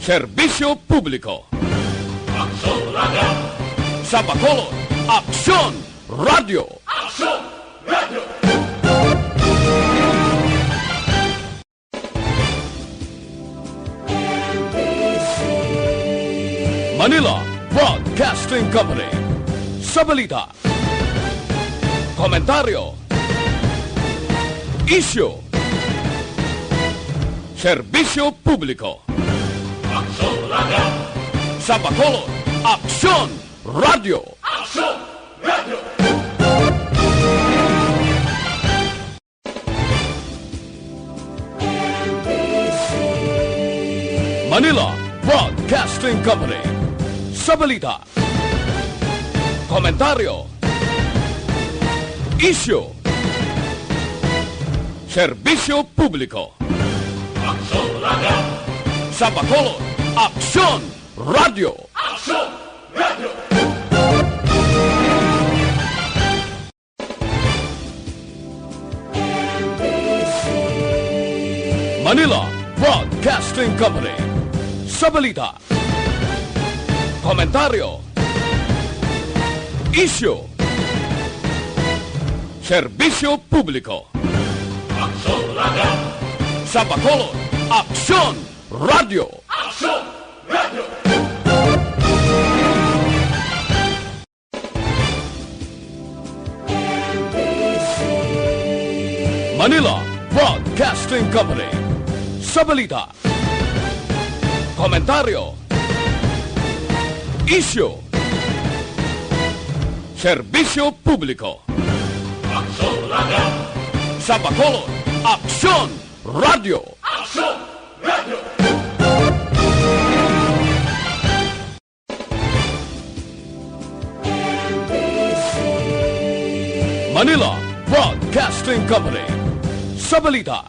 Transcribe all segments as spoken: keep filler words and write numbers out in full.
Serbisyo Publiko. Aksyon Radio. Sa Bacolod, Aksyon Radio. Aksyon Radio. Manila Broadcasting Company. Sa balita, komentaryo, isyu, serbisyo publiko. Aksyon Radio. Sa Bacolod, Aksyon Radio. Aksyon Radio. Manila Broadcasting Company. Sa balita, komentaryo, isyu, serbisyo publiko. Aksyon Radio. Sa Bacolod, Aksyon Radio. Aksyon Radio. Manila Broadcasting Company. Sa balita, komentaryo, isyu, serbisyo publiko. Aksyon Radio. Sa Bacolod, Aksyon Radio. Aksyon Radio. Manila Broadcasting Company. Sa balita, komentaryo, isyu, serbisyo publiko. Aksyon Radio. Sa Bacolod, Aksyon Radio. Aksyon Radio. Manila Broadcasting Company. Sa balita,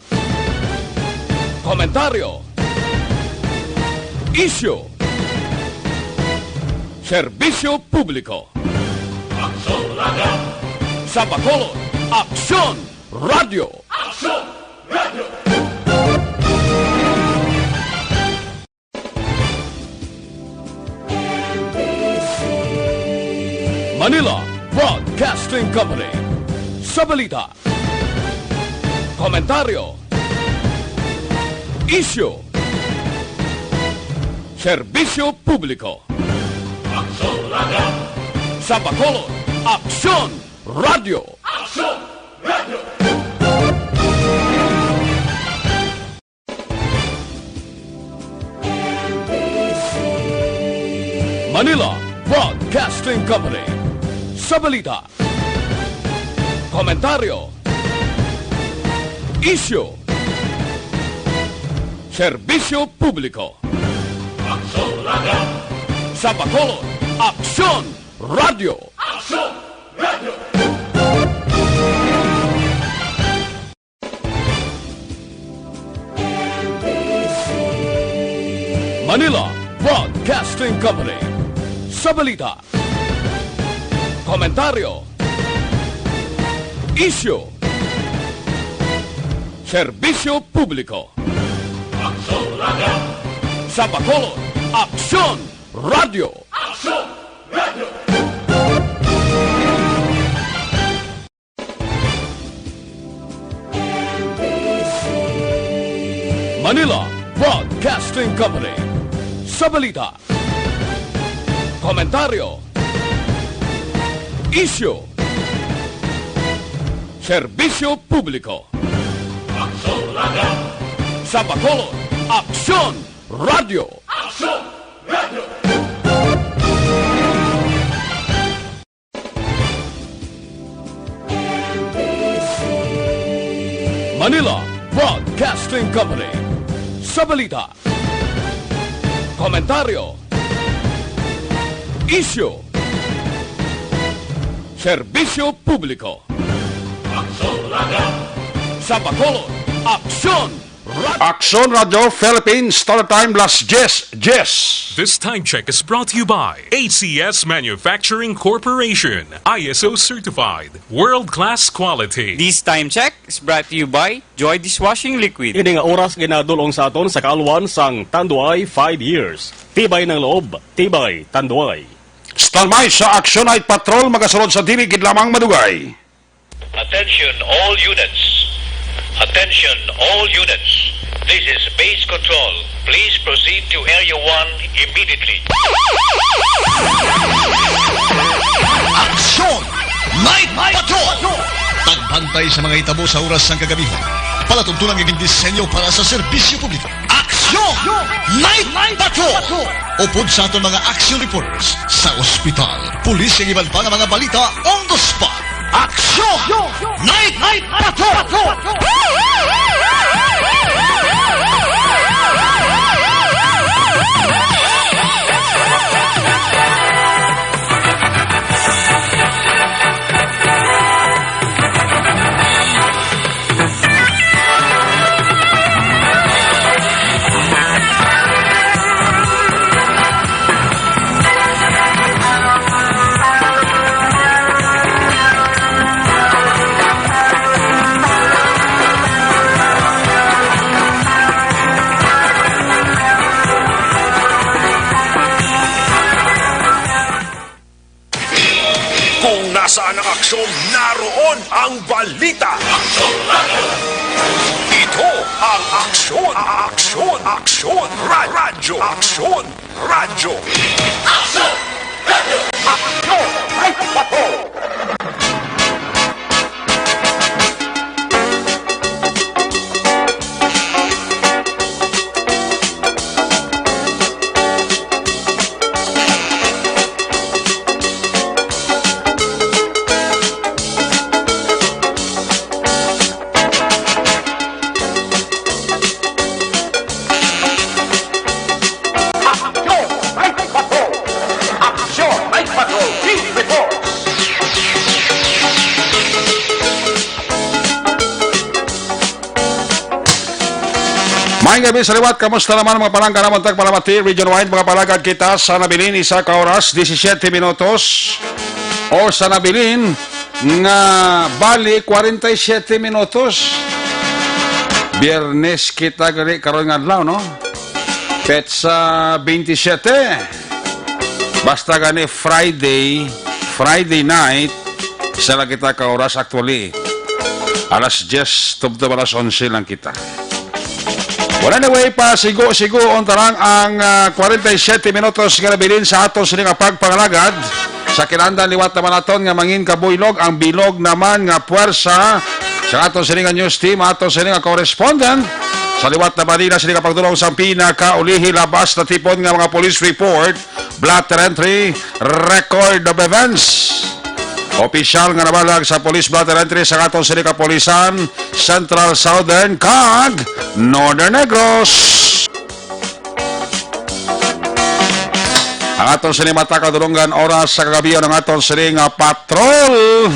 komentaryo, isyu, serbisyo publiko. Aksyon Radio. Sa Bacolod, Aksyon Radio. Aksyon Radio. Manila Broadcasting Company. Sa balita, komentaryo, isyu, serbisyo publiko. Aksyon Radio. Sa Bacolod, Aksyon Radio. Aksyon Radio. Manila Broadcasting Company. Sa balita, komentaryo, isyu, serbisyo publiko. Aksyon Radio. Sa Bacolod, Aksyon Radio. Aksyon Radio. Manila Broadcasting Company. Sa balita, komentaryo, isyu, serbisyo publiko. Aksyon Radio. Sa Bacolod, Aksyon Radio. Aksyon Radio. Manila Broadcasting Company. Sa balita, komentaryo, isyu, serbisyo publiko. Aksyon Radio. Sa Bacolod, Aksyon Radio. Aksyon Radio. Manila Broadcasting Company. Sa balita, komentaryo, isyu, serbisyo publiko. Aksyon Radio. Sa Bacolod, Aksyon Aksyon Radio Philippines, Star Time, las diyes, diyes. This time check is brought to you by A C S Manufacturing Corporation, I S O certified, world-class quality. This time check is brought to you by Joy Dishwashing Liquid. Ini nga oras ginadulong sa aton sa kaalwan sang Tanduay five years. Tibay ng loob, tibay Tanduay. Standby sa Action Night Patrol, magasulod sa dili gid lamang madugay. Attention all units. Attention all units. This is base control. Please proceed to Area one immediately. Aksyon! Night Patrol! Pagbantay sa mga hitabo sa oras sang kagabihon. Palatuntunan nga gindisenyo para sa serbisyo publiko. Aksyon! Night Patrol! Upod sa aton mga action reporters sa ospital, pulis, ug iban pa nga mga balita on the spot. Aksyon! Night, Night Patrol! Kung nasaan ang aksyon, naroon ang balita. Ito ang Aksyon, Aksyon, Aksyon, Ra-, Radyo, Aksyon, Radyo. Aksyon! Radyo! Aksyon! Ay, bato! Aksyon! May Patrol! Aksyon! May Patrol! Chief Report! Maayong gabi sa liwat. Kamusta naman, mga palangga? Naman tag palamati, region wide, mga palagad kita sa nabilin, isa ka oras, disisyete minutos. O sa nabilin nga bali, kwarenta y siyete minutos. Biyernes kita gani karon nga adlaw, no? Petsa twenty-seven. Basta gani Friday, Friday night, isa lang kita ka oras actually. Alas diyes, tubtob alas onse lang kita. Well, anyway, pasigo-sigoon ta lang ang, ah, kwarenta y siyete minutos nga nabilin sa aton sini nga pagpangalagad. Sa kinahanglan, liwat naman naton nga mangin kabuylog ang bilog naman nga puwersa sa aton sini nga news team, aton sini nga correspondent. Sa liwat naman nila sini nga pagdulong sa pinakaulihi labas na tipon nga mga police report, blotter entry, record of events. Opisyal nga nabalag sa police blotter entry sa aton sini kapulisan, Central, Southern, kag Northern Negros. Ang aton sini mata kadulungan oras sa kagabi ang aton sini nga patrol.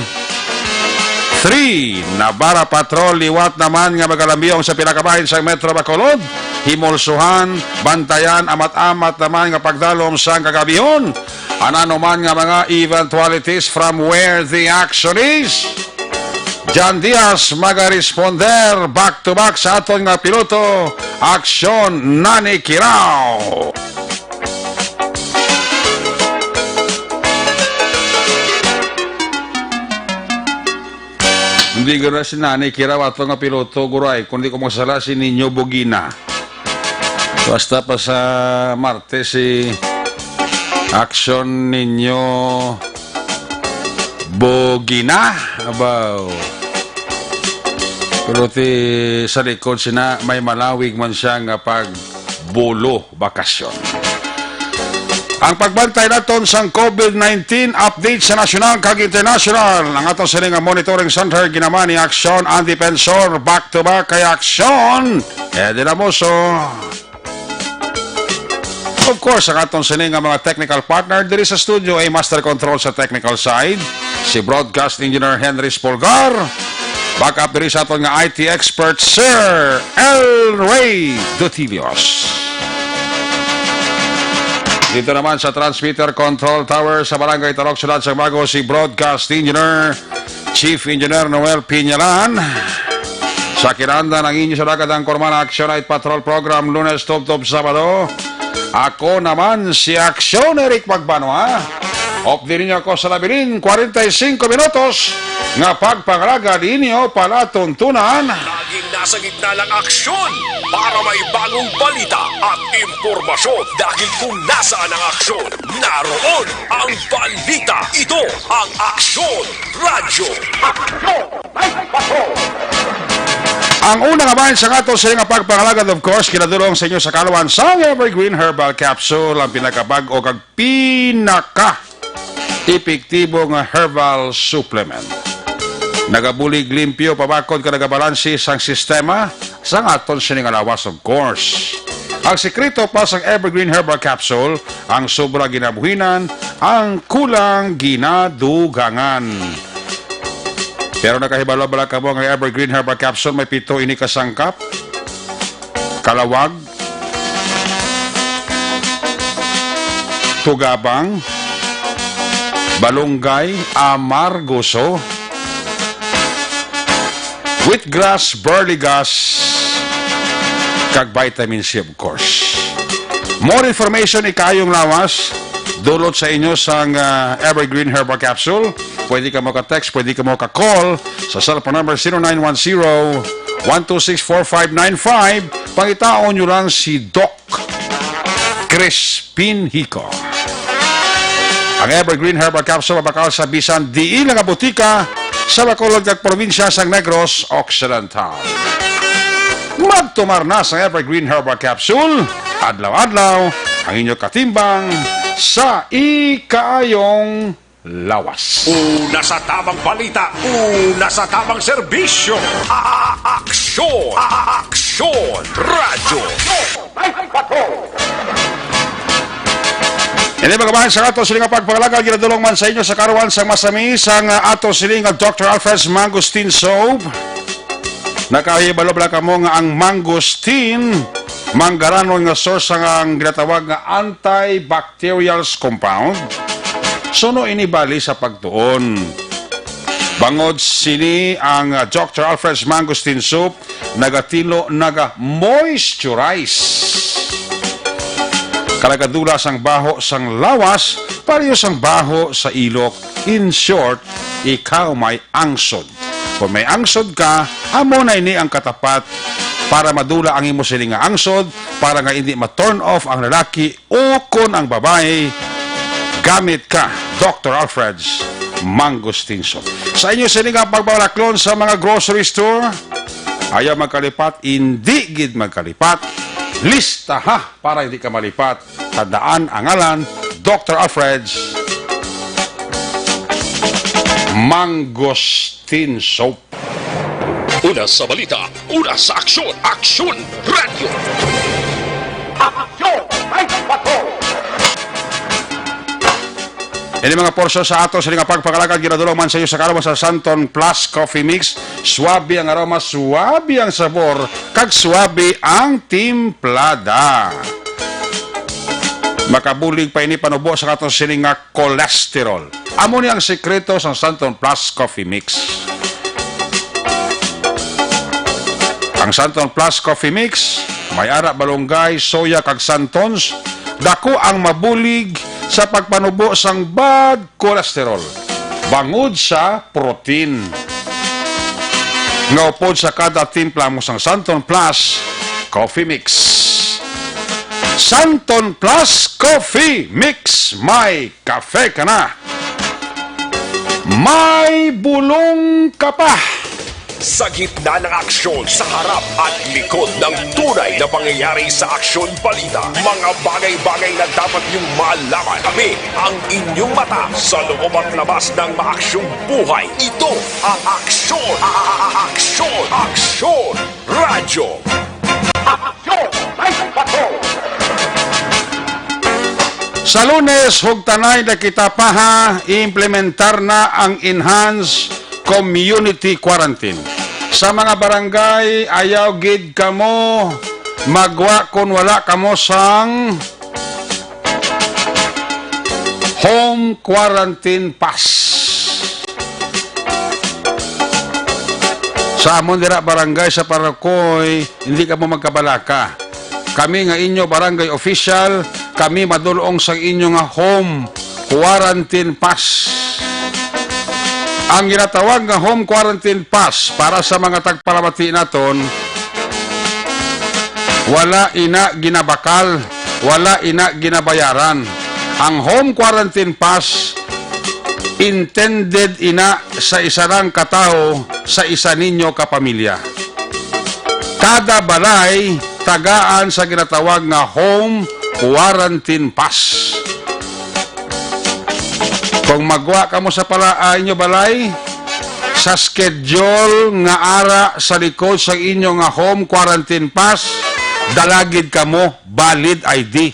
Three, Nabara Patrol, liwat naman nga magalambiyong sa pinakabahin sa Metro Bacolod. Himulsuhan, bantayan, amat-amat naman nga pagdalom sang kagabihon. Anano man nga mga eventualities from where the action is. John Diaz magaresponder back to back sa aton nga piloto, Aksyon Nani Kirao. Hindi gana si Nani Kirao ato nga piloto, guray, kundi kung magsala si Nino Bogina. Basta pa sa Martes si Aksyon Nino Bogina. Abaw. Pero ti sa likod sina may malawig man siya nga pagbulo bakasyon. Ang pagbantay naton sang COVID nineteen update sa nasyonal kag internasyonal. Ang aton sini nga monitoring center ginaman ni Aksyon ang Defensor, back to back kay Aksyon Eddie Lamoso. Of course, ang aton sini nga mga technical partner diri sa studio ay master control sa technical side, si broadcast engineer Henry Spolgar. Back up diri sa aton nga I T expert, Sir El Rey Dutillos. Dito naman sa transmitter control tower sa Barangay Tarok, Siyudad sa Bago, si Broadcast Engineer, Chief Engineer Noel Piñalan. Sa kinahanglan ang inyo sa dagat ang Korman Action Night Patrol Program, Lunes tubtob Sabado. Ako naman si Action Eric Magbanwa. Updi ninyo ako sa labiling kwarenta y singko minutos nga pagpangalaga ninyo palatuntunan. Laging nasa gitna ng aksyon para may bagong balita at impormasyon. Dahil kung nasaan ang aksyon, naroon ang balita. Ito ang Aksyon Radyo. Ang una nga bahin sa ato sini nga pagpangalagad, of course, kinadulong sa inyo sa kaluan sang Evergreen Herbal Capsule, ang pinakabag-o kag pinaka epektibo nga herbal supplement. Nagabulig limpyo, pabakod ka nagabalansi sang sistema sang aton sini nga lawas, of course. Ang sikreto pa sang Evergreen Herbal Capsule, ang sobra ginabuhinan, ang kulang ginadugangan. Pero nakahibalo bala kamo nga Evergreen Herbal Capsule may pito ini ka sangkap? Kalawag, tugabang, balunggay, amargoso, wheatgrass, barley grass, kag vitamin C, of course. More information, ikayong lawas, dulot sa inyo sang, ah, Evergreen Herbal Capsule. Pwede ka mo ka-text, pwede ka mo ka-call sa cellphone number zero nine one zero, one two six, four five nine five. Pangitaon nyo lang si Doc Crispin Hico. Ang Evergreen Herbal Capsule mabakal sa bisan diin nga botika sa Bacolod kag probinsya sang Negros Occidental. Magtumar na sa Evergreen Herbal Capsule. Adlaw-adlaw, ang inyo katimbang sa ikaayong lawas. Una sa tamang balita, una sa tamang serbisyo. A-, a-, aksyon! A-, a-, aksyon! Radyo. Ini mga bahin sa ato sini nga pagpangalaga, ginadulong man sa inyo sa karuan sang masami sang, ah, ato sini nga Doctor Alfred's Mangosteen Soap. Nakahibalo bala kamo nga ang mangosteen, manggaranon nga source sang ginatawag nga antibacterials compound? Suno ini bali sa pagtuon. Bangod sini ang, ah, Doctor Alfred's Mangosteen Soup nagatilo, naga-moisturize. Kalagadula sang baho sang lawas, pareho sang baho sa ilok. In short, ikaw may angsod. Kung may angsod ka, amo na ini ang katapat para madula ang imo sini nga angsod, para nga hindi ma-turn off ang lalaki o kon ang babayi. Gamit ka, Doctor Alfred's Mangosteen Soap. Sa inyo sini nga pagbalaklon sa mga grocery store, ayaw magkalipat, indi gid magkalipat. Lista ha, para hindi ka malipat. Tandaan ang ngalan, Doctor Alfred's Mangosteen Soap. Una sa balita, una sa aksyon, Aksyon Radyo. Aksyon! May bato! Ini mga porso sa ato sini nga pagpangalaga, ginadulong man sa iyo sa karon sa Santon Plus Coffee Mix. Suabe ang aroma, suabe ang sabor, kag suabe ang timplada. Makabulig pa ini panubo sa ato sini nga cholesterol. Amo ni ang sekreto sang Santon Plus Coffee Mix. Ang Santon Plus Coffee Mix may ara balunggay, soya, kag santons. Dako ang mabulig sa pagpanubo sang bad cholesterol bangod sa protein nga upod sa kada timpla mo sang Santon Plus Coffee Mix. Santon Plus Coffee Mix, may kafe ka na, may bulong ka pa. Sa gitna ng aksyon, sa harap at likod ng tunay na pangyayari sa Aksyon Balita, mga bagay-bagay na dapat niyong malaman. Kami ang inyong mata sa loob at labas ng maaksyong buhay. Ito ang Aksyon, a-, a-, a-, Aksyon, Aksyon Radyo. Aksyon! May bato! Sa Lunes, hugtanay na kita pa ha, i-implementar na ang enhanced community quarantine. Sa mga barangay, ayaw gid kamo magwa kon wala kamo sang home quarantine pass. Sa amon dira barangay, sa Paracoy, hindi kamo magkabalaka. Kami nga inyo barangay official, kami madulong sa inyo nga home quarantine pass. Ang ginatawag nga home quarantine pass, para sa mga tagpalamati naton, wala ina ginabakal, wala ina ginabayaran. Ang home quarantine pass intended ina sa isa lang ka tawo, sa isa ninyo ka pamilya. Kada balay tagaan sa ginatawag nga home quarantine pass. Kung magwa kamo sa pala, ah, inyo balay, sa schedule nga ara sa likod sa inyo nga home quarantine pass, dala gid kamo valid I D.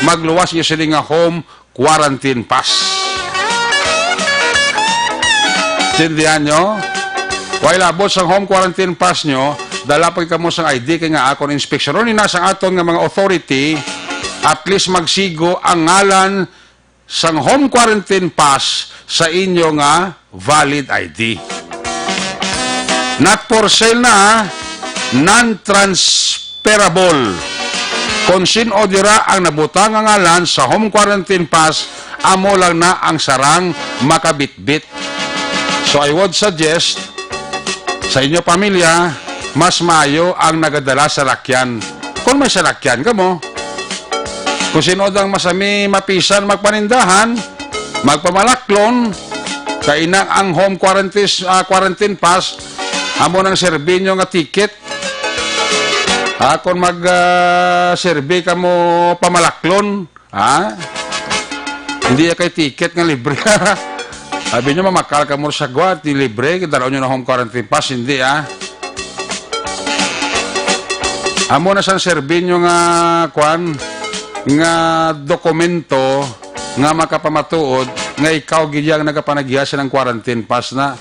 Magluwas niyo sini nga home quarantine pass. Intindihan nyo? Way labot sang home quarantine pass nyo, dala pa kamo sang I D, kay nga akon inspeksyonon ni na sang aton nga mga authority, at least magsigo ang ngalan sang home quarantine pass sa inyo nga valid I D. Not for sale na, non-transferable. Kung sin-o dira ang nabutang nga ngalan sa home quarantine pass, amo lang na ang sarang makabitbit. So I would suggest sa inyo pamilya, mas maayo ang nagadala sa lakyan. Kung may salakyan kamo, kung sin-o dang masami mapisan magpanindahan, magpamalaklon, kay inang ang home quarantine, ah, quarantine pass, amo nang serbi nyo nga ticket. Ah, kung mag, ah, serbi kamo pamalaklon, ha? Hindi ya kay ticket nga libre. Sabi nyo, mamakal kamo sa gwat, di libre, dalaw nyo na home quarantine pass, hindi, ah. Amo na sang serbi nyo nga, kwan, nga dokumento nga makapamatuod nga ikaw gid ang nagapanagya sang quarantine pass na.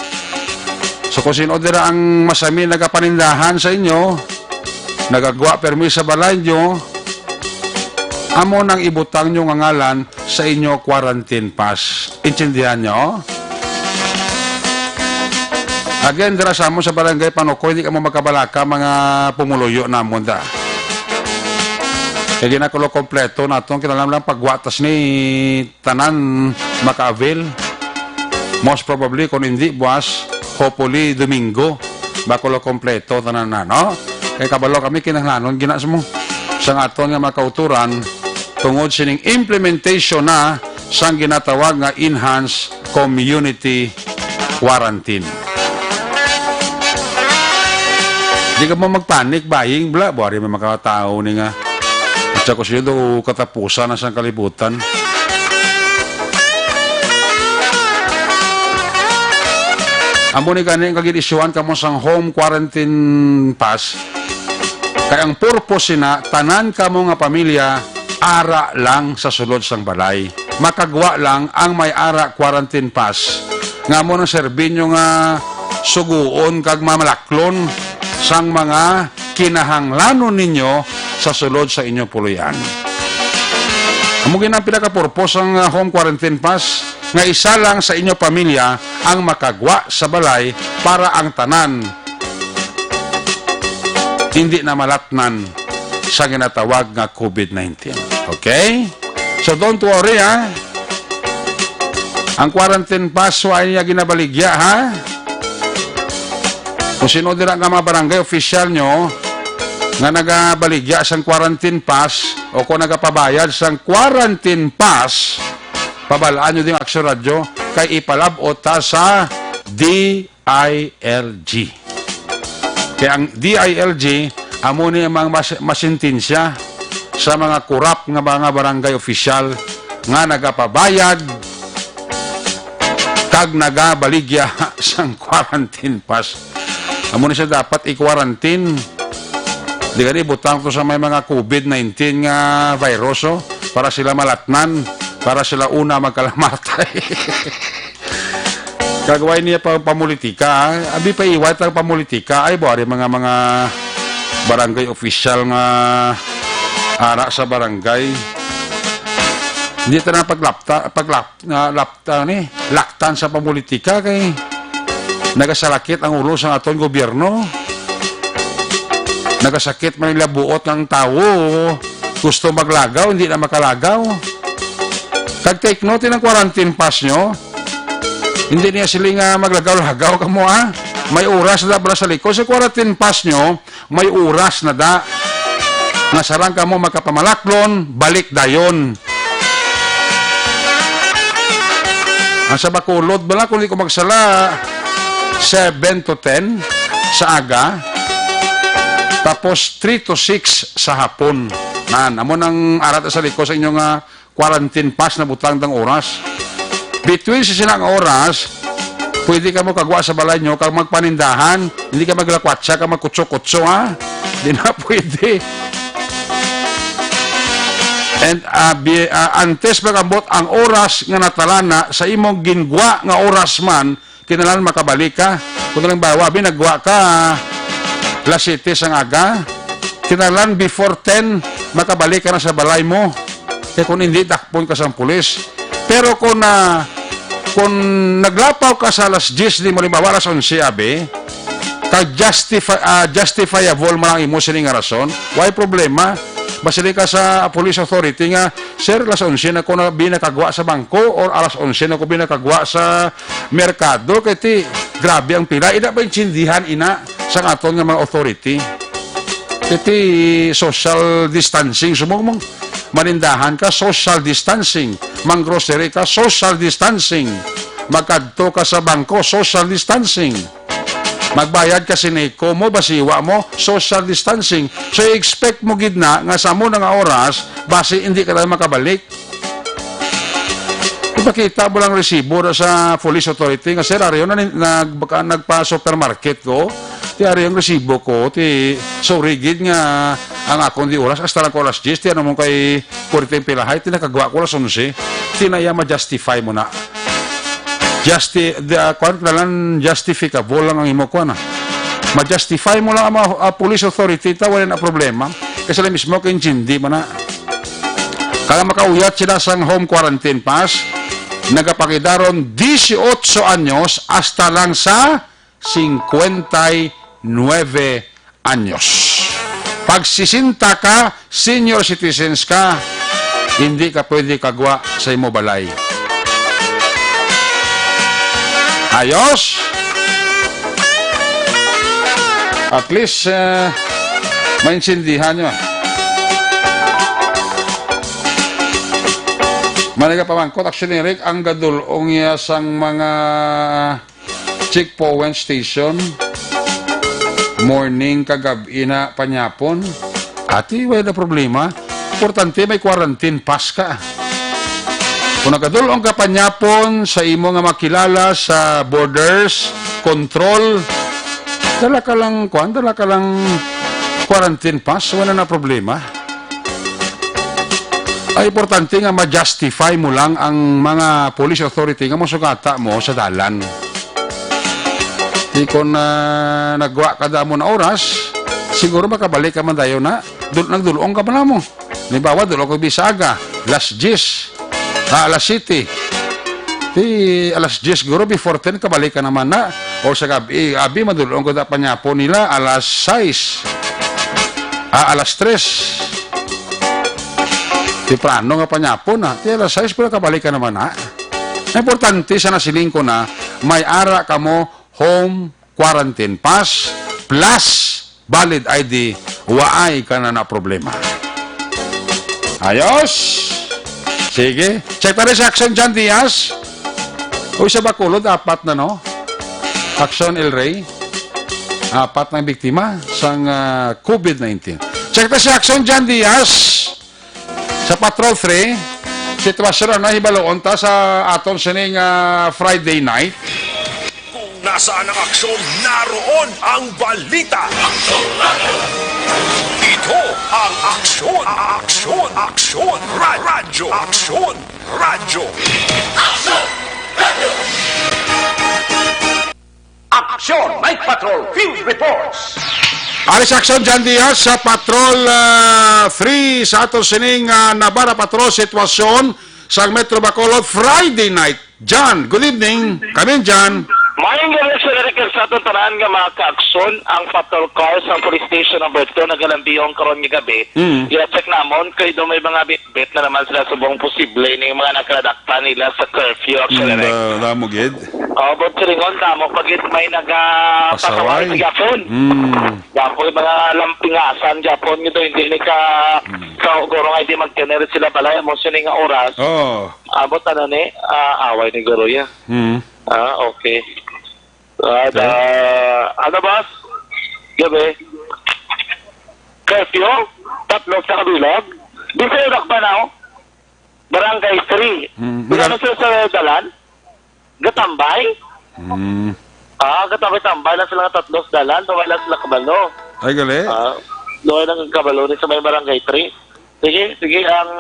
So, kung sin-o dira ang masami nagapanindahan sa inyo, nagagwa permi sa balay nyo, amo nang ibutang nyo nga ngalan sa inyo quarantine pass. Intindihan nyo? Again, dira sa amon sa Barangay Panokoy, di kamo magkabalaka, mga pumuluyo namon da. Kay ginakulo kompleto naton, kinahanglan lang pagwatas ni tanan maka-avail. Most probably, kung hindi buwas, hopefully, Domingo, bakulo kompleto tanan na, no? Kay kabalo kami, kinahanglanon gina sa mo sang aton nga mga kauturan tungod sining implementation na sang ginatawag nga enhanced community quarantine. Di ka mo magpanik, baying, bla, buwari may makatao ni nga. At saka siya daw katapusan na sang kalibutan. Amo ni gani ang kagid-isyuhan kamo sang home quarantine pass. Kay ang purpose sina, tanan kamo nga pamilya, ara lang sa sulod sang balay. Makagwa lang ang may ara quarantine pass, nga amo nang serbi nyo nga suguon kag mamalaklon sang mga kinahanglanon ninyo sa sulod sa inyong puloy-an. Amo gid ang pinaka-purpose sang, ah, home quarantine pass, nga isa lang sa inyo pamilya ang makagwa sa balay para ang tanan hindi na malatnan sa ginatawag nga COVID nineteen. Okay? So, don't worry, ha? Ang quarantine pass, wa niya ginabaligya, ha? Kung sino dira nga mga barangay official nyo nga nagabaligya sang quarantine pass o kung nagapabayad sang quarantine pass, pabalaan nyo din Aksyon Radyo kay ipalabot ta sa D I L G. Kay ang D I L G, amo ni ang mga mas-, masintensya sa mga korap nga mga barangay official nga nagapabayad kag nagabaligya sang quarantine pass. Amo ni siya dapat i-quarantine. Di gani butang to sa may mga COVID nineteen nga virus, oh, para sila malatnan, para sila una magkalamatay. Kag way niya pa pamulitika, ah. Abi pa iway tang pamulitika. Ay, buwari mga, mga barangay official nga ara sa barangay. Hindi ta na paglapta, paglap-, na lapta ni, laktan sa pamulitika kay nagasalakit ang ulo sa aton gobyerno. Nagasakit man nila buot ng tawo. Gusto maglagaw, hindi na makalagaw. Kag take note ng quarantine pass nyo. Hindi niya sila nga maglagaw-lagaw kamo, ah. May oras na pala sa likod. Sa quarantine pass nyo, may oras na da. Nga sarang kamo makapamalaklon, balik dayon. Ang sa Bacolod bala, kung di ko magsala, seven to ten sa aga. Tapos three to six sa hapon. Nan, amo nang arat sa liko sa inyo nga quarantine pass na butang tang oras. Between sa sina nga oras, pwede ka mo kagwa sa balay nyo kag magpanindahan. Hindi ka maglakwatsa ka magkutso-kutso, ha? Di na pwede. And, ah, bi-, ah, antes magambot ang oras nga natalana sa imong gingwa nga oras man, kinahanglan makabalik ka. Kung halimbawa, abi, nagwa ka alas siyete sang aga, kinahanglan before ten, makabalik ka na sa balay mo. Kaya kung hindi, dakpon ka sang pulis. Pero kung, ah, kung naglapaw ka sa alas diyes, di mo, halimbawa, alas onse, abi, kag justifi-, ah, justifiable man ang imo sini nga rason, way problema. Basta di ka sa police authority nga, "Sir, alas onse na ko na binakagwa sa bangko," or, "Alas onse na ko binakagwa sa merkado," kay ti, grabe ang pila. Ina ba intindihan ina sa aton nga mga authority? Kay ti social distancing, sumong mong manindahan ka, social distancing. Mang-grocery ka, social distancing. Magkadto ka sa bangko, social distancing. Magbayad ka sini, ko mo, basiwa mo, social distancing. So, i-expect mo gid na nga sa amo na nga oras, basi hindi ka tayo makabalik. Ipakita mo lang resibo ra sa police authority nga, "Sir, ariyo na ni-, nag-, baka nagpa-supermarket ko. Ti ariyo ang resibo ko, ti sorry gid nga ang akon di oras, hasta lang ko alas diyes, ti ano mo kay kurte ang pilahay, ti nakagwa ko alas onse." Ti na iya ma-justify mo na. Justi-, the, kuwan, kailangan justificable lang ang imo kuwan, ah. Ma-justify mo lang ang mga, ah, police authority, ta, wala na problema. Kasi sila mismo kaintindi man na. Kaya makauyat sila sang home quarantine pass, nagapagidaron dieciocho anyos hasta lang sa cincuenta y nueve anyos. Pag sesenta ka, senior citizens ka, hindi ka pwede kagwa sa imo balay. Ayos? At least, eh, maintindihan nyo. Managapamangkot, actually, Rick, ang gadulong niya sang mga checkpoint station, morning, kagab-i na panyapon. Ati, wala na problema. Importante, may quarantine pass ka. Kung nagadulong ka panyapon sa imo nga makilala sa borders, control, dala ka lang, kuwan, dala ka lang quarantine pass, wala na problema. Ay, importante nga ma-justify mo lang ang mga police authority nga mosugata mo sa dalan. Di kon, ah, nagwa ka damo na oras, siguro makabalik ka man dayon na. Dul-, nagdulong ka man mo. Halimbawa, dulong ko bisa aga, alas diyes, ah, alas siyete. Di, alas diyes siguro, before ten, kabalik ka naman na. O sa gabi, abi, madulong ko da panyapon nila, alas sais. Ah, alas tres. Temprano nga panyapon na. Ti alas sais, pero kabalik ka naman na. Importante sa nasiling ko na, may ara ka mo home quarantine pass plus valid I D, waay ka na na problema. Ayos? Sige. Check tayo sa Action John Diaz. Uy, sa Bacolod, apat na, no? Action El Rey. Apat na biktima sang, ah, covid nineteen. Check tayo sa Action John Diaz. Sa Patrol three, sitwasyon na hibaluon ta sa aton sining, ah, Friday night. Kung nasaan ang aksyon, naroon ang balita. Ito ang Aksyon, Aksyon, Aksyon, Ra-, Radyo, Aksyon, Radyo. Aksyon! Radyo! Action Night Patrol Field Reports. Ari sa Action, John Diaz sa Patrol ah, three sa ato sining ah, Navarra Patrol sitwasyon sa Metro Bacolod Friday night. John, good evening. Kamin, John. Maayong gabi, Sir Eric, kag sa aton tanan nga mga ka-aksyon. Ang patrol car sa Police Station Number Two nagalambihong karon nga gabi. Mm. I-check namon kay do may mga bitbit na naman sila subong posible ning mga nagkadakpan nila sa curfew, Sir Mm, Eric. da- damo gid. Oh, but silingon, damo pa gid may naga Pasaway. pasaway sa Japon. Mm. Japon, mga lampingasan Japon gid, hindi ni ka Mm. ka guro nga hindi magtener sila balay mo sini nga oras. Oh. Abot ano ni ah, away ni guro ya. Mm. Ah, okay. Ah, Okay. da, ano, boss? Gabi. Curfew? Tatlo sa kabilog? Di sa Irak ba na? Barangay three. Mm, Wala magal- na sila sa dalan? Gatambay? Mm. Ah, gatambay-tambay lang sila nga tatlo sa dalan. Wala sila kabalo. Ay, gali. Ah, doon ang kabalo ni sa may barangay three. Sige, sige, ang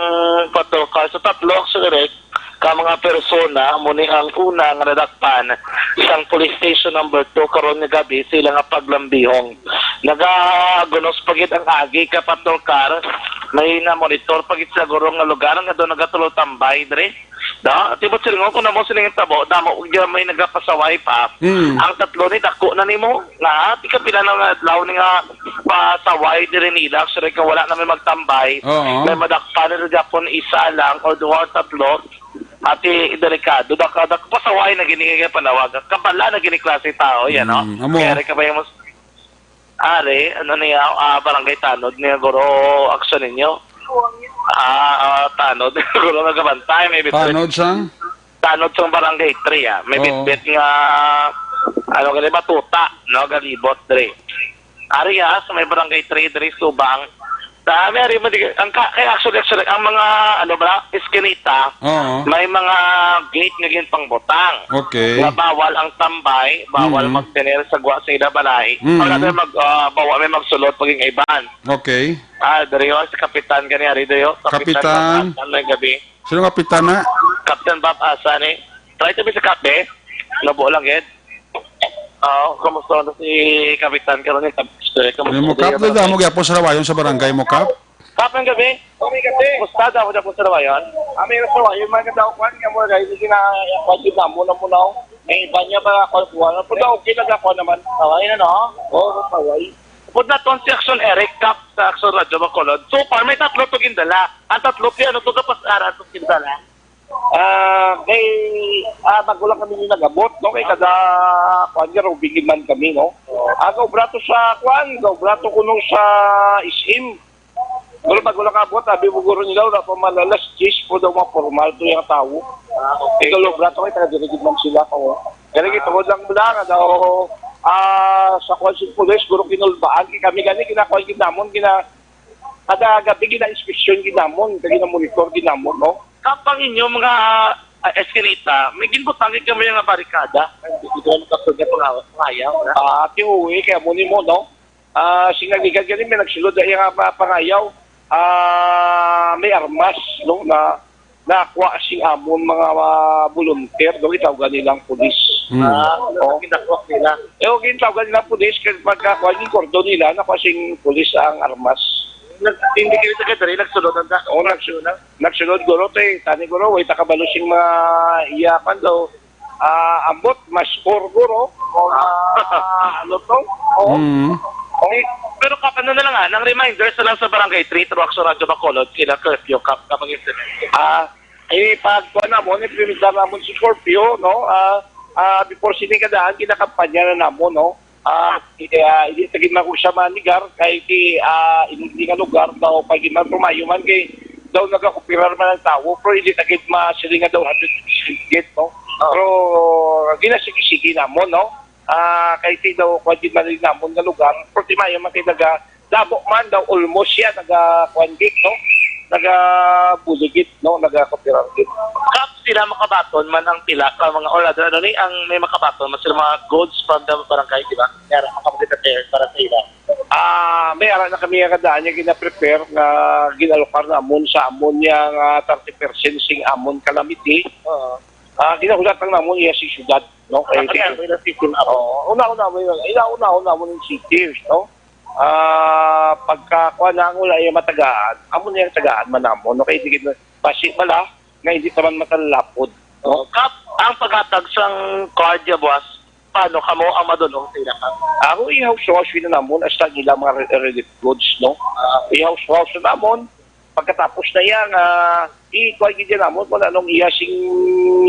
patrol car. So, tatlo, Sir Eric, ka mga persona, amo ni ang una nga nadakpan sang police station number two karon nga gabi sa ila nga paglambihong. Nagagunos pa gid ang agi ka patrol car. May na-monitor pa gid sa guro nga lugar nga doon nagatulo tambay diri. Da, tibot silingon ko na mo sining tabo, damo gid may nagapasaway pa. Mm. Ang tatlo ni dako na nimo. Nga, di ka pila na nga adlaw ni nga pasaway diri nila. Actually, kung wala na may magtambay, Oo. may madakpan nila Japon isa lang o duha o tatlo. Ati, delikado. Daka, daka, pasaway na gini nga panawag. Kabala na gini klase tao, yan, no? Mm, amo. Kaya rin ka ba yung mas-, Ari, ano niya, ah, Barangay Tanod niya, guro, aksyon ninyo? Ah, ah, Tanod. Guro, nagabantay, may bitbit. Tanod sang? Tanod sang Barangay three, ah. May Oo. bitbit nga, ano gali, batuta, no? Galibot, dre. Ari, ah, sa may Barangay three, dre, Subang. Dami, ari, madi-, ang ka-, kay actually, actually, ang mga, ano ba, Eskinita, Oo. may mga gate nga ginpangbutang. Okay. Nga bawal ang tambay, bawal Mm. magtener sa gwa sa ila balay. Mm. Wala na mag, ah, bawal may magsulod paging iban. Okay. Ah, diri, oh, si Kapitan gani, ari diri, oh. Kapitan. Kapitan. Kapitan, may gabi. Sino nga pitana? Captain Bob Asa ni. Try to be sa kape. Labo lang, gid. Oo, kumusta na si Kapitan karon ni Kap-, eh, kumusta Yung mo, na Kap, yung dada mo barangay? Gyapon sa Rawayon sa barangay mo, Kap? Kap, ang gabi. Kami gabi. Kumusta daw mo gyapon sa Rawayon? Kami sa Rawayon, man ka daw, kwan, nga mo, guys, hindi na, kwan, yun na, muna, muna, oh. Eh, iba niya ba, kwan, kwan, kwan, okay lang ako naman. Taway na, no? Oo, taway. Pud naton si Action Eric, Kap, sa Action Radio Bacolod. So far, may tatlo to gindala. Ang tatlo, kaya ano to, kapas-ara to gindala? Ah, kay, ah, bago lang kami ni nagabot, no? Kay kada, kuwan niya, rubigin man kami, no? Ah, gaubra to sa, kuwan, gaubra to kuno sa S M. Pero bago lang kabot, abi mo guro nila, wala pa malalas, diyes po daw mapormal to yung tao. Ah, okay. Ikaw, gaubra to, kay taga-dirigid man sila, oh. Kaya ito lang mo lang, daw, ah, sa kuwan si pulis, guro kinulbaan, kay kami gani, kinakuha gid namon, kina, kada gabi, gina-inspection gid namon, kaya gina-monitor gid namon, no? Kapang inyo mga, ah, Eskinita, may ginbutang gid kami nga barikada. Hindi ko makapag-, pangawa-, pangayaw, na? Ah, ati, uwi, kaya mo ni mo, no? Ah, sing nagikan gani, may nagsulod, ay nga pa-, pangayaw. Ah, may armas, no, na nakuha sing amon mga, ah, volunteer, no, itawgan nilang pulis. Hmm. Ah, ano Oh. ang ginakuha nila? Eh, okay, itawgan nilang pulis, kaya pagkakuha, yung kordon nila, nakuha sing pulis ang armas. Nag-, hindi kayo taga diri, nagsulod ang da-, Oh, nag-, na? Nagsulod, guro, te. Tani, guro, way takabalo sing mga iyakan daw. Ah, ambot, mas or, guro. O, ah, ano to? Oh. Mm. Oh. Eh, pero Kap, ano na lang, ah, nang reminder sa lang sa Barangay three, through Action Radio Bacolod, sila curfew, Kap, kapag incident. Ah, eh, pag kuha namon, implementar namon si curfew, no? Ah, ah, before sini kadaan, kinakampanya na namon, no? Ah, eh, ah, hindi ta gid man kung siya manigar, kay ti, ah, hindi nga lugar, daw pa gid man, pero maayo man kay daw nagakoperar man ang tawo, pero hindi ta gid masiling nga daw hundred percent gid, no? Ah. Pero ginasigi-sigi namon, no? Ah, kay ti daw kuwan gid man rin namon nga lugar, pero ti maayo man kay naga, damo man daw, almost siya, naga kuwan gid, no? Nagabuligid, no? Nagakoperar gid. Kap, sila makabaton man ang pila ka mga, or rather, ano ni, ang may makabaton man sila mga goods from the barangay, di ba? Kaya makapagkita para sa ila. Ah, may ara na kami nga daan nga gina-prepare nga ginalokar namon sa amon niya nga thirty percent sing amon calamity. Oo. Ah, ginahulat lang namon iya sa syudad, no? Kay Ah, kaya, may nasisip ako. Oo, una-una mo yun. Ina-una-una mo yung cities, no? Ah, pagka kuha na ang wala yung matagaan, amo na yung tagaan man namon, no? Kay di gid basi bala nga hindi taman matalapod, no? Oo. Kap, ang paghatag sang card ya buwas, paano kamo ang madulong sa ila, Kap? Ako, i-house-house na namon hasta ang ilang mga re-, relief goods, no? Ah. I-house-house na namon. Pagkatapos na iya nga, ikuha gid namon kung anong iya sing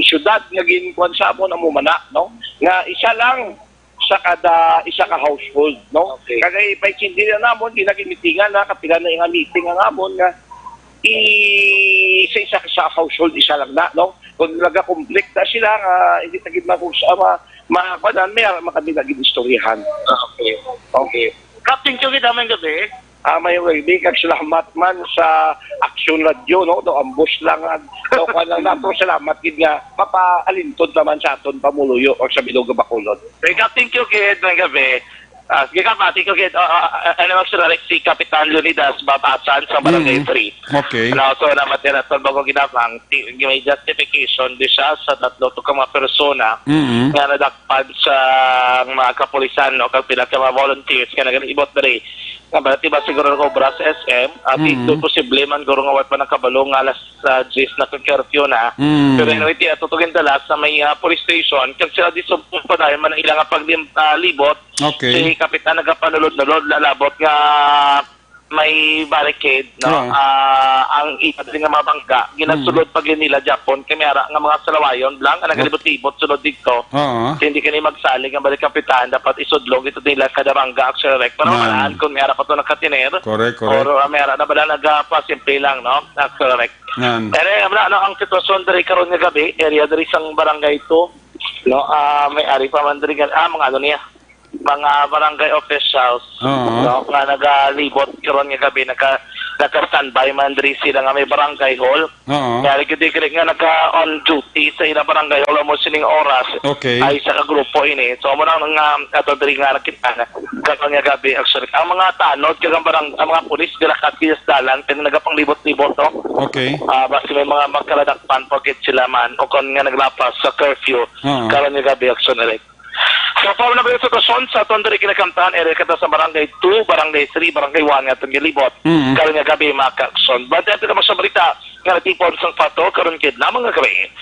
syudad nga ginkuan sa amon, amo man na, no? Nga isa lang sa kada isa ka household, no? Okay. Kagay paintindi na namon, ginagimitingan na, kapila na nga meeting ang amon nga i-, sa isa sa household, isa lang na, no? Kung nagakonflikta sila nga hindi ta gid makusa ma-, ma-, kuwan, may ara man kami naging istoryahan. Ah, okay. Okay. Kap, thank you gid, Manggab. Ah, may way, big kag salamat man sa Aksyon Radio, no? Do ambos lang ang, do kuwan lang nato, salamat gid nga mapaalintod naman sa aton pamuluyo o sa bilog nga Bacolod. Kay Kap, thank you gid, Manggab. Ah, sige, Kap, ah, thank you gid. Ah, ah, ah, ano, Sir Alex, si Kapitan Leonidas Babasan sa Barangay Mm. three. Okay. Ano, so, namatira sa bagong ginapang, ti-, may justification di siya sa tatlo to ka mga persona Mm. nga nadak-, pad sa mga kapulisan, no, kag pila ka mga volunteers nga nagalibot diri. Nga ba, di ba siguro nag-obra sa S M, at Mm. ito posible man guro nga wala pa nakabalo nga alas, ah, diyes na kag curfew na. Mm. Pero anyway, ti-, ato to gindala sa may, ah, police station, kag sila di subong pa dahil man ang ilang paglim-, ah, libot, Okay. si Kapitan nagapanulod-nulod, lalabot nga may barricade, no? Oo. Ah, ang iba diri nga mga bangga, ginasulod Mm. pa gid nila Japon, kay may ara nga mga salawayon lang, ang Oo. nagalibot-libot sulod dito. Oo. Kay hindi kani magsalig ang balik kapitan, dapat isudlong ito nila kada bangga, Aksyon Rek. Para Nan. Malaan kung may ara pa to nakatiner, Correct, correct. or, ah, may ara na bala nagapasimple lang, no? Aksyon Rek. Nan. Ere, amla, no, ang sitwasyon diri karon nga gabi, area diri sang barangay two, no? Ah, may ari pa man diri nga, ah, mga ano niya, mga barangay officials, Oo. no, nga nagalibot karon nga gabi, naka-, naka-standby man diri sila nga may barangay hall. Oo. Kaya gid diri nga naka-on duty sa ilang barangay hall mo sining oras Okay. ay sa kagrupo ini. So, amo nang nga ato diri nga nakita na karon nga gabi, actually. Ang mga tanod kag ang barang-, ang mga pulis galakat kaya sa dalan, kaya nagapanglibot-libot, no? Okay. Ah, basi may mga magkaladakpan pa gid sila man o kon nga naglapas sa curfew Oo. karon nga gabi, Aksyon Rek. So, pa na ba yung sitwasyon sa aton diri kinakamtan, area kita sa Barangay two, Barangay three, Barangay one nga aton gilibot? Mm. Karon nga gabi, mga kaagsoon. Bantay ang pinakamasang balita nga natipon sang Pato karon gid lamang nga gabi.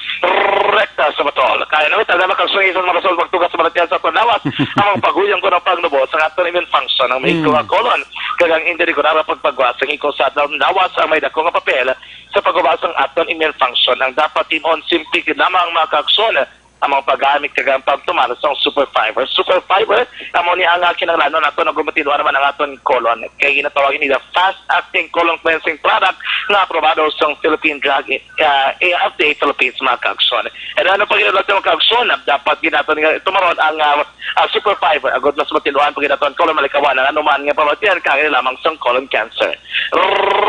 Rekta sa Batol. Kaya na, taga na kaagsoon, isang mga Batol, magtugas sa balatian sa aton lawas. Ang mga paguyang ko ng pagnubo sa aton immune function, ang may Mm. ikaw nga colon. Kag ang hindi regular ang pagpagwa sa ikaw sa aton lawas, ang may dako nga papel sa pagubas ang aton immune function. Ang dapat timon, simple gid lamang, mga kaagsoon, ang mga paggamit kag ang pagtumar sang Super Fiber. Super Fiber, amo ni ang, ah, kinahanglanon nato nga gumatinuan naman ang aton colon. Kay ginatawag ini the fast acting colon cleansing product nga aprobado sang Philippine Drug, ah, F D A Philippines, mga kaagsoon. And ano pa gid, mga kaagsoon, dapat gid naton nga tumaron ang, ah, ah, Super Fiber, agod mas matinuan pa gid naton colon malikawan ang anuman nga pamatian kaangay lamang sang colon cancer.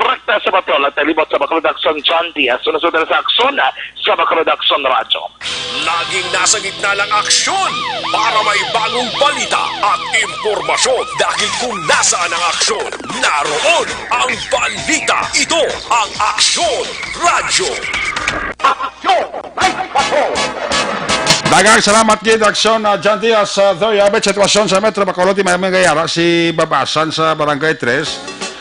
Rekta sa Batol, nagtalibot sa Bacolod Aksyon, John Diaz. Sunod-sunod na sa Aksyon, ah, sa Bacolod Aksyon Radyo. Laging nasa gitna ng aksyon para may bagong balita at impormasyon. Dahil kung nasaan ang aksyon, naroon ang balita. Ito ang Aksyon Radyo. Daghang salamat gid, Aksyon, ah, John Diaz, ah, Doy Abet. Sitwasyon sa Metro Bacolod, may mga yara si Babasan sa Barangay Tres.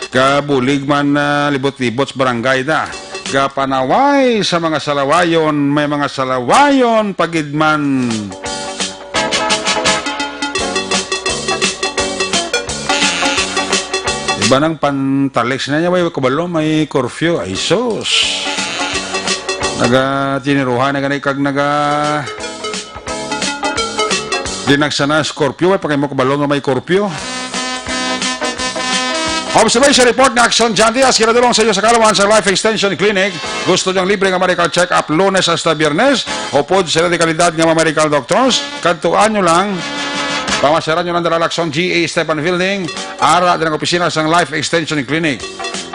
Kabulig man, ah, libot-libot sa barangay na. Kapanaway sa mga salawayon, may mga salawayon pa gid man. Iba nang pantalex na niya, way kabalo, may curfew. Ay, sus. Naga-, tiniruhan na gani kag naga-, di nagsana curfew, way pa kay mo kabalo nga may curfew. Observation report nga Aksyon John Diaz, kinadulong sa iyo sa kalawan sa Life Extension Clinic. Gusto niyang libre nga medical check-up Lunes hasta Biyernes, upod sa dekalidad nga mga medical doctors. Kadtuan nyo lang, pamasaran nyo lang dala Aksyon G A Esteban Building, ara din ang opisina sang Life Extension Clinic.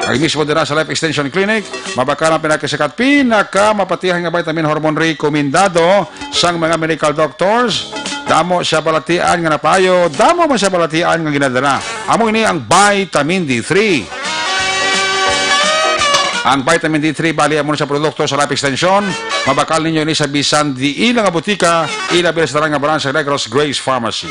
Ang mismo dira sa Life Extension Clinic, mabakal ang pinakasikat, pinakamapatihan nga vitamin hormone rekomendado sang mga medical doctors. Damo siya balatian nga napayo, damo man siya balatian nga ginadala. Amo ini ang vitamin D three. Ang vitamin D three bali amo sa produkto sa Life Extension. Mabakal ninyo ini sa bisan diin nga butika, ilabi sa tanan nga branch sa Negros Grace Pharmacy.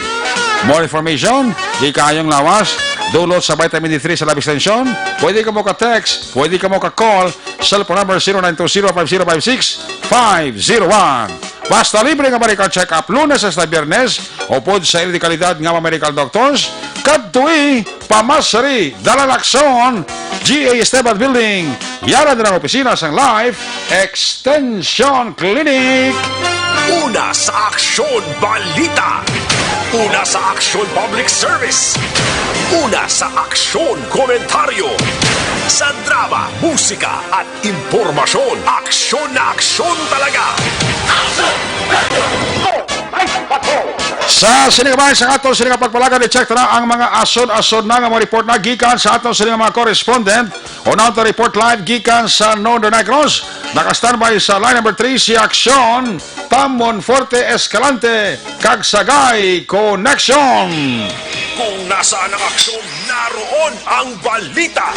More information, di kaayong lawas, dulot sa vitamin D three sa Life Extension. Pwede ka mo ka-text, pwede ka mo ka-call, cellphone number zero nine two zero five zero five six five zero one. Basta libre nga medical check-up Lunes hasta Biyernes, upod sa ila dekalidad nga mga medical doctors, kadtoi pa Masri, Dalan Aksyon, G A Esteban Building, yara din ang opisina sang Life Extension Clinic. Una sa Aksyon Balita. Una sa Aksyon Public Service. Una sa Aksyon Komentaryo. Sa drama, musika, at impormasyon. Aksyon na aksyon talaga. Sa sini nga bahin sang aton sini nga pagpalagad, i-check ta na ang mga ason-ason na nga mga report na gikan sa aton sini nga mga correspondent. Una ta report live gikan sa Northern Negros. Naka-standby sa line number three si Aksyon Tamon Forte Escalante kag Sagay Connection. Kung nasaan ang aksyon, naroon ang balita.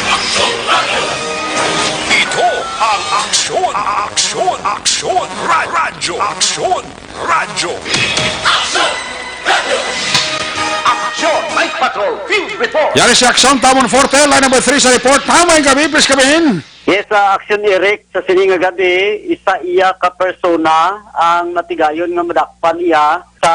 Ito ang Aksyon, Aksyon, Aksyon, Ra- Radyo, Aksyon, Radyo. Aksyon! Night Patrol Field Report! Yari si Aksyon Tamon Forte, line number three sa report. Tamay gabi, please, Kabin. Yes, sa Aksyon Eric, sa sini nga gabi, isa iya ka persona ang natigayon nga madakpan iya sa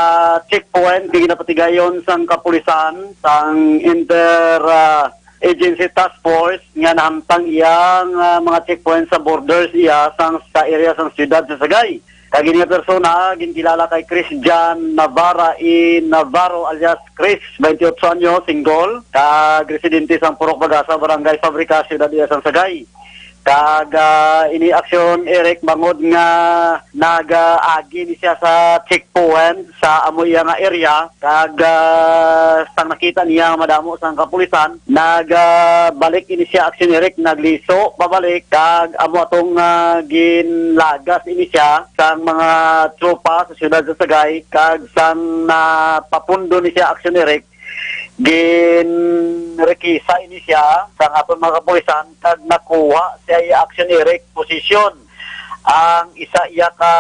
checkpoint nga ginapatigayon sang kapulisan, sang Inter, ah, Agency Task Force nga nahamtang iya nga mga checkpoint sa borders iya sang, sa area sang siyudad sa Sagay. Kag ini nga persona ginkilala kay Christian Navarra E. Navarro alias Chris, twenty-eight anyos, single, kag residente sang Purok Pagasa, Barangay Fabrica, siyudad iya sang Sagay. Kag, ah, ini aksyon, Eric, bangod nga nag-agi ni siya sa checkpoint sa amo iya nga area, kag, ah, sang nakita niya nga madamo sang kapulisan, nag, ah, balik ini siya, aksyon, Eric, nagliso pabalik, kag amo atong, ah, ginlagas ini siya sang mga tropa sa siyudad sa Sagay, kag sang napapundo ni siya, aksyon, Eric, ginrekisa ini siya sang aton mga kapulisan kag nakuha siya iya, aksyon, Eric, posisyon ang isa iya ka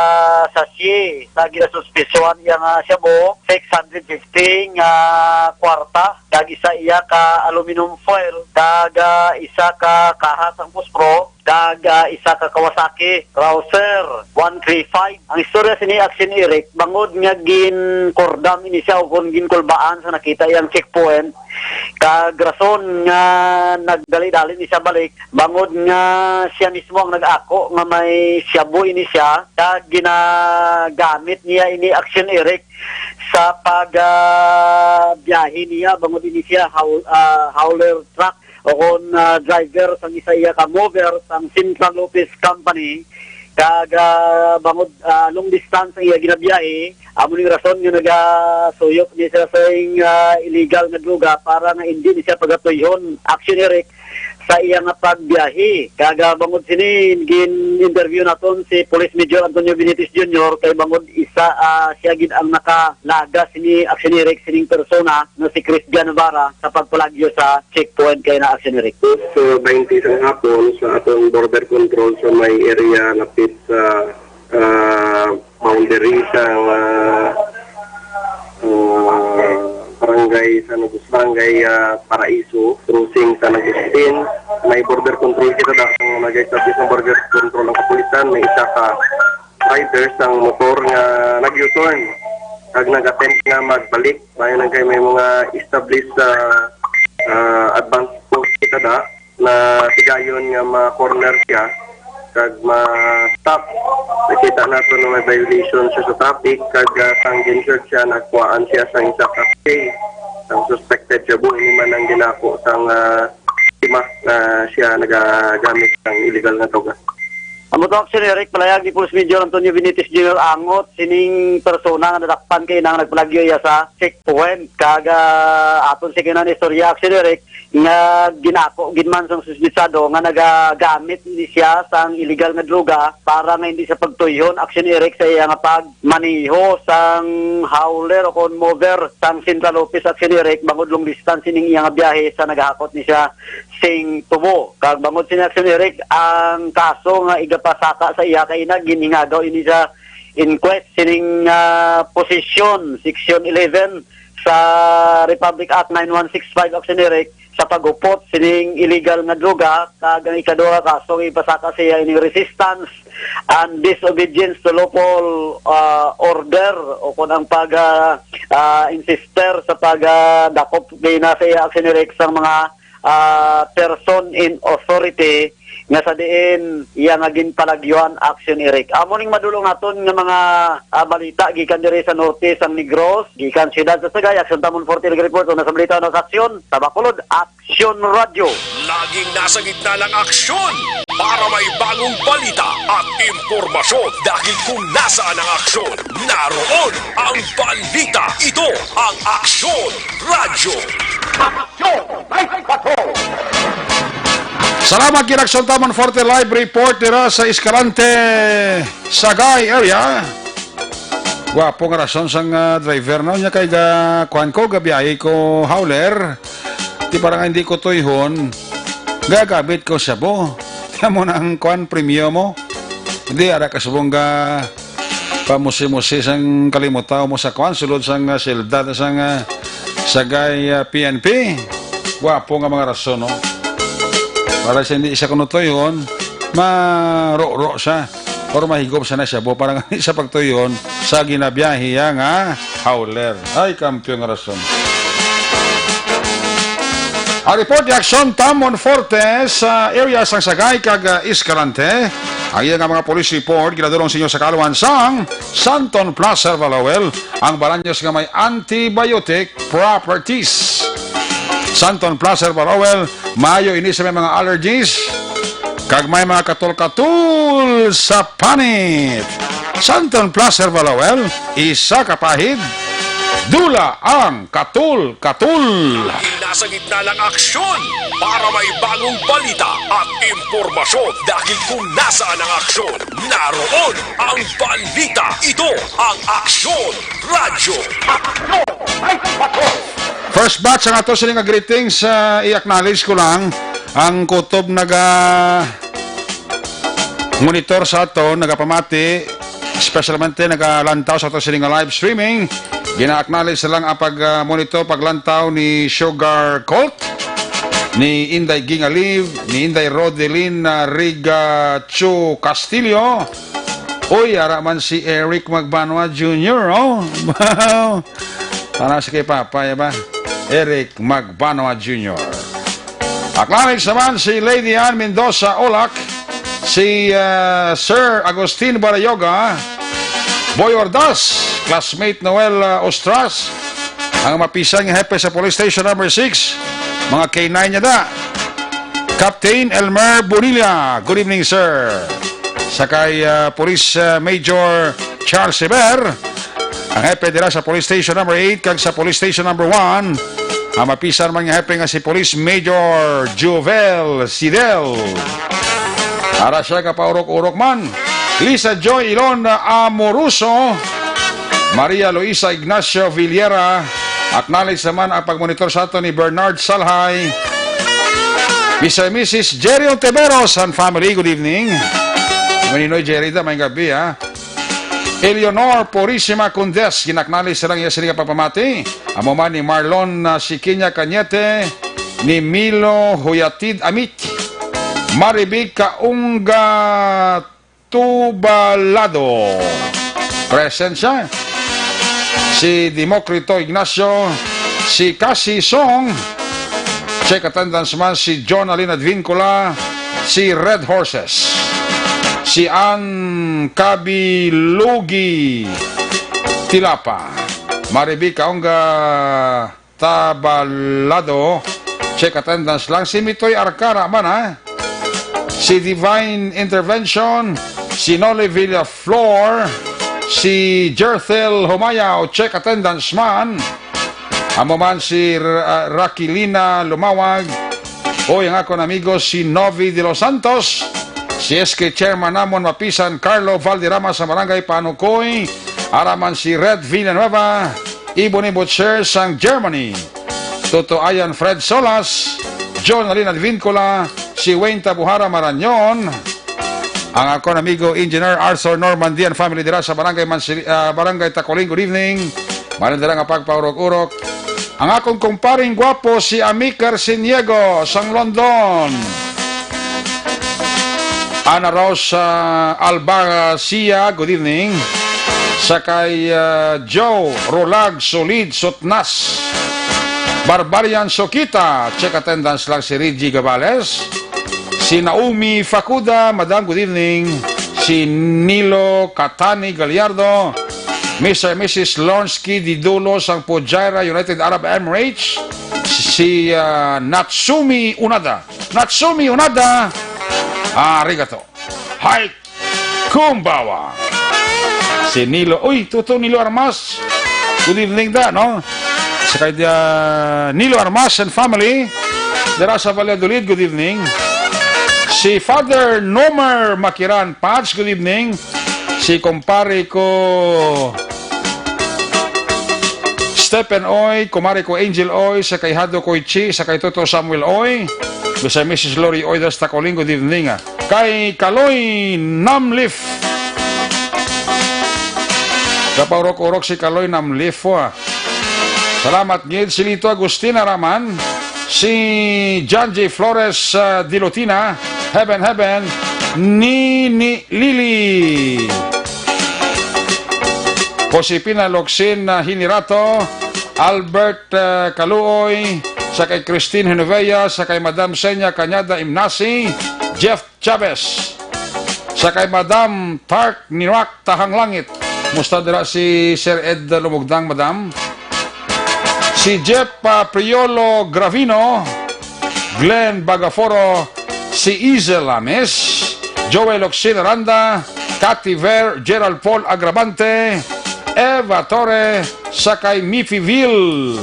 sachet sa ginasuspisyohan iya nga shabu, six hundred fifty nga kwarta, kag isa iya ka aluminum foil, kag, ah, isa ka kaha sang puspro, kag, ah, isa ka Kawasaki Cruiser one three five. Ang istorya sini, aksyon, Eric, bangod nga ginkordam ini siya o kon ginkulbaan sa nakita iyang checkpoint, kag rason nga nagdali-dali ni siya balik, bangod nga siya mismo ang nag-ako nga may shabu ini siya, kag ginagamit niya ini, aksyon, Eric, sa pag, ah, biyahe niya, bangod ini siya haul-, ah, hauler truck o kon, ah, driver sang isa iya ka mover sang Central Lopez Company, kag, ah, bangod, ah, long distance ang iya ginabiyahe, amo ning rason nga nagasuyop ni siya sa, ah, illegal nga droga para nga indi ni siya pagatuyhon, aksyon, Eric, sa iya nga pagbiyahe. Kag, ah, bangod sini, gin-interview naton si Police Major Antonio Benitez Junior, kay bangod isa, ah, siya gid ang nakalagas sini, aksyon, Eric, sining persona nga si Chris Navarra sa pagpalagyo sa checkpoint kay na, aksyon, Eric. Alas twenty sang hapon sa aton border control sa may area lapit sa, ah, boundary sa, ah, ah, barangay San Agustin, barangay, ah, Paraiso, crossing San Agustin. May border control kita da, ang nag-establish ng border control ng kapulisan, may isa ka rider sang motor nga nag-U-turn kag nag-attempt nga magbalik. Bayan lang kay may mga established sa, ah, advance post kita da na tigayon nga ma-corner siya kag ma-stop. Nakita nato na may violation siya sa traffic kag, ah, sang gin-search siya, nakuhaan siya sang isa ka K. Ang suspected shabu, ini man ang ginako sang, ah, lima na siya nagagamit sang illegal nga droga. Amo to, aksyon, Eric, palayag ni Police Major Antonio Benitez Junior Angot, sining persona nga nadakpan kay nang nagpalagyo iya sa checkpoint. Kag, ah, aton siya na istorya, aksyon, Eric, nga ginako gid man sang suspitsado nga nagagamit ni siya sang illegal nga droga para nga hindi siya pagtuyhon, Action Eric, sa iya nga pagmaneho sang howler o kon mover sang Central Office, Action Eric, bangod long distance sining iya nga biyahe sa nagahakot ni siya sing tubo. Kag bangod sini, Action Eric, ang kaso nga igapasaka sa iya kay ina, ginhingagaw ini sa inquest sining, ah, posesyon, Section eleven sa Republic Act nine one six five, Action Eric, sa pagupot sining illegal nga droga, kag ang ikaduha nga kaso ipasaka siya ining resistance and disobedience to lawful, ah, order, o kung ang pag, ah, ah, insister sa pag, ah, dakop kay na sa iya, Action Eric, sang mga, ah, person in authority nga sa diin iya nga ginpalagyuan, Action Eric. Amo ning madulong naton nga mga, ah, balita gikan diri sa norte sang Negros, gikan siyudad sa Sagay, Action Tamon Forte nag-report, una sa balita, una sa aksyon, sa Bacolod, Action Radio. Laging nasa gitna ng aksyon para may bagong balita at impormasyon, dahil kung nasaan ang aksyon, naroon ang balita. Ito ang Aksyon Radio. Aksyon! Live Patrol! Salamat, Kinaksyon Tamon Forte, live report dira sa Escalante, Sagay area. Gwapo nga rason sang, ah, driver, no? Nya kay ga-, kuwan ko, gabiyahe ko howler. Di para nga hindi ko tuyhon, gagamit ko shabu. Amo na ang kuwan, premyo mo. Hindi, ara ka subong ga pamusi-musi sang kalimutaw mo sa kuwan, sulod sang, ah, selda, sang, ah, Sagay, ah, P N P. Gwapo nga mga rason, no? Para sa hindi siya kuno tuyhon, maroro siya. Or mahigop siya na siya, bo, para nga sa pagtuyon sa ginabiyahe nga howler. Ay, kampiyon nga rason. Ang report ni Aksyon Tamon Forte sa area sang Sagay kag, ah, Escalante. Ang iya nga mga police report ginadulong sa inyo sa kaluhan sang Santon Plaza Valawel, ang Balaños nga may antibiotic properties. Santon Plaza Valawel, maayo ini sa may mga allergies kag may mga katol-katol sa panit. Santon Plaza Valawel, isa ka pahid, dula ang katol-katol. Dahil nasa gitna ng aksyon para may bagong balita at impormasyon. Dahil kung nasaan ang aksyon, naroon ang balita. Ito ang Aksyon Radyo. Aksyon! May patrol! First batch ang ato sini nga greetings, ah, i-acknowledge ko lang ang kutob naga monitor sa ato, nagapamati, especialmente nagalantaw sa ato sini nga live streaming. Gina-acknowledge na lang ang pag, ah, monitor, paglantaw ni Sugar Colt, ni Inday Ging Aliv, ni Inday Rodelin, ah, Rigacho Castillo. Uy, ara man si Eric Magbanwa Junior, oh. Wow. Para sa kay Papa, ya ba? Eric Magbanwa Junior. Acknowledge naman si Lady Ann Mendoza Olak, si, ah, Sir Agustin Barayoga, Boy Ordaz, classmate Noel, ah, Ostras, ang mapisan nga hepe sa Police Station Number Six, mga K nine niya da. Captain Elmer Bonilla, good evening, sir. Sa kay, ah, Police, ah, Major Charles Eber, ang hepe dira sa Police Station Number Eight kag sa Police Station Number One, ang mapisan man nga hepe nga si Police Major Jovel Sidel. Ara siya kapaurok-urok man. Lisa Joy Ilon Amoroso, Maria Luisa Ignacio Villera, acknowledge naman ang pagmonitor sa ato ni Bernard Salhay. Mister and Missus Jerry Ontiveros and family, good evening. Maninoy Jerry, da, may gabi, ha. Eleanor Purisima Condes, gina-acknowledge sa lang iya sini nga pagpamati. Amo man ni Marlon, ah, Sikinya Cañete, ni Milo Huyatid Amit, Maribig Kaungga Tubalado. Present siya. Si Democrito Ignacio, si Cassie Song, check attendance man si John Alin Advincula, si Red Horses, si Ann Kabilugi Tilapa, Maribi Kaongga Tabalado, check attendance lang. Si Mitoy Arcara man, ha? Si Divine Intervention, si Noli Villaflor, si Jerthel Humayaw, check attendance man. Amo man si R-, ah, Rakilina Lumawag, Oy, ang akon amigo si Novi de los Santos, si S K chairman namon, mapisan Carlo Valderrama sa barangay Panukoy, ara man si Red Villanueva, Ebony Butcher sang Germany, Toto Ayan Fred Solas, John Alin Advincula, si Wayne Tabuhara Marañon, ang akon amigo Engineer Arthur Norman Dian family dira sa Barangay Mansili-, ah, Barangay Tacoling, good evening. Maayong dala nga pagpaurok-urok. Ang akong kumparing gwapo, si Ami Carciniego, sang London. Ana Rose, ah, Alba Sia, good evening. Sa kay, ah, Joe Rolag Solid Sutnas. Barbarian Sokita, check attendance lang si Reggie Gabales. Si Naomi Facuda, Madam, good evening. Si Nilo Katani Gallardo, Mister and Missus Lonsky Didulo sang Fujairah, United Arab Emirates. Si, ah, Natsumi Unada. Natsumi Unada. Arigato. Hi. Kumbawa. Si Nilo. Uy, Tuto Nilo Armas. Good evening da, no? Sa kay, ah, Nilo Armas and family. Dira sa Valladolid, good evening. Si Father Nomer Makiran Pats, good evening. Si kumpare ko Stephen Oy, kumare ko Angel Oy, sa kay Hado Koichi, sa kay Toto Samuel Oy, sa Missus Lori Oy, das Tacoling, good evening, ah. Kay Kaloy Namlif. Kapaurok-urok si Kaloy Namlif, ah. Salamat gid si Lito Agustina Raman, si John J Flores, ah, Dilutina, Heaven, Heaven, Nini Lili. Josepina Locsin, ah, Hinirato, Albert, ah, Kaluoy, sa kay Christine Genovea, sa kay Madam Senya Cañada Imnasi, Jeff Chavez, sa kay Madam Tark Nirak Tahanglangit. Musta dira si Sir Ed Lumugdang, Madam? Si Jeff, ah, Priolo Gravino, Glenn Bagaforo, si Izel Lames, Joel Locsin Aranda, Cathy Ver, Gerald Paul Agravante, Eva Torre, sa kay Miffyville,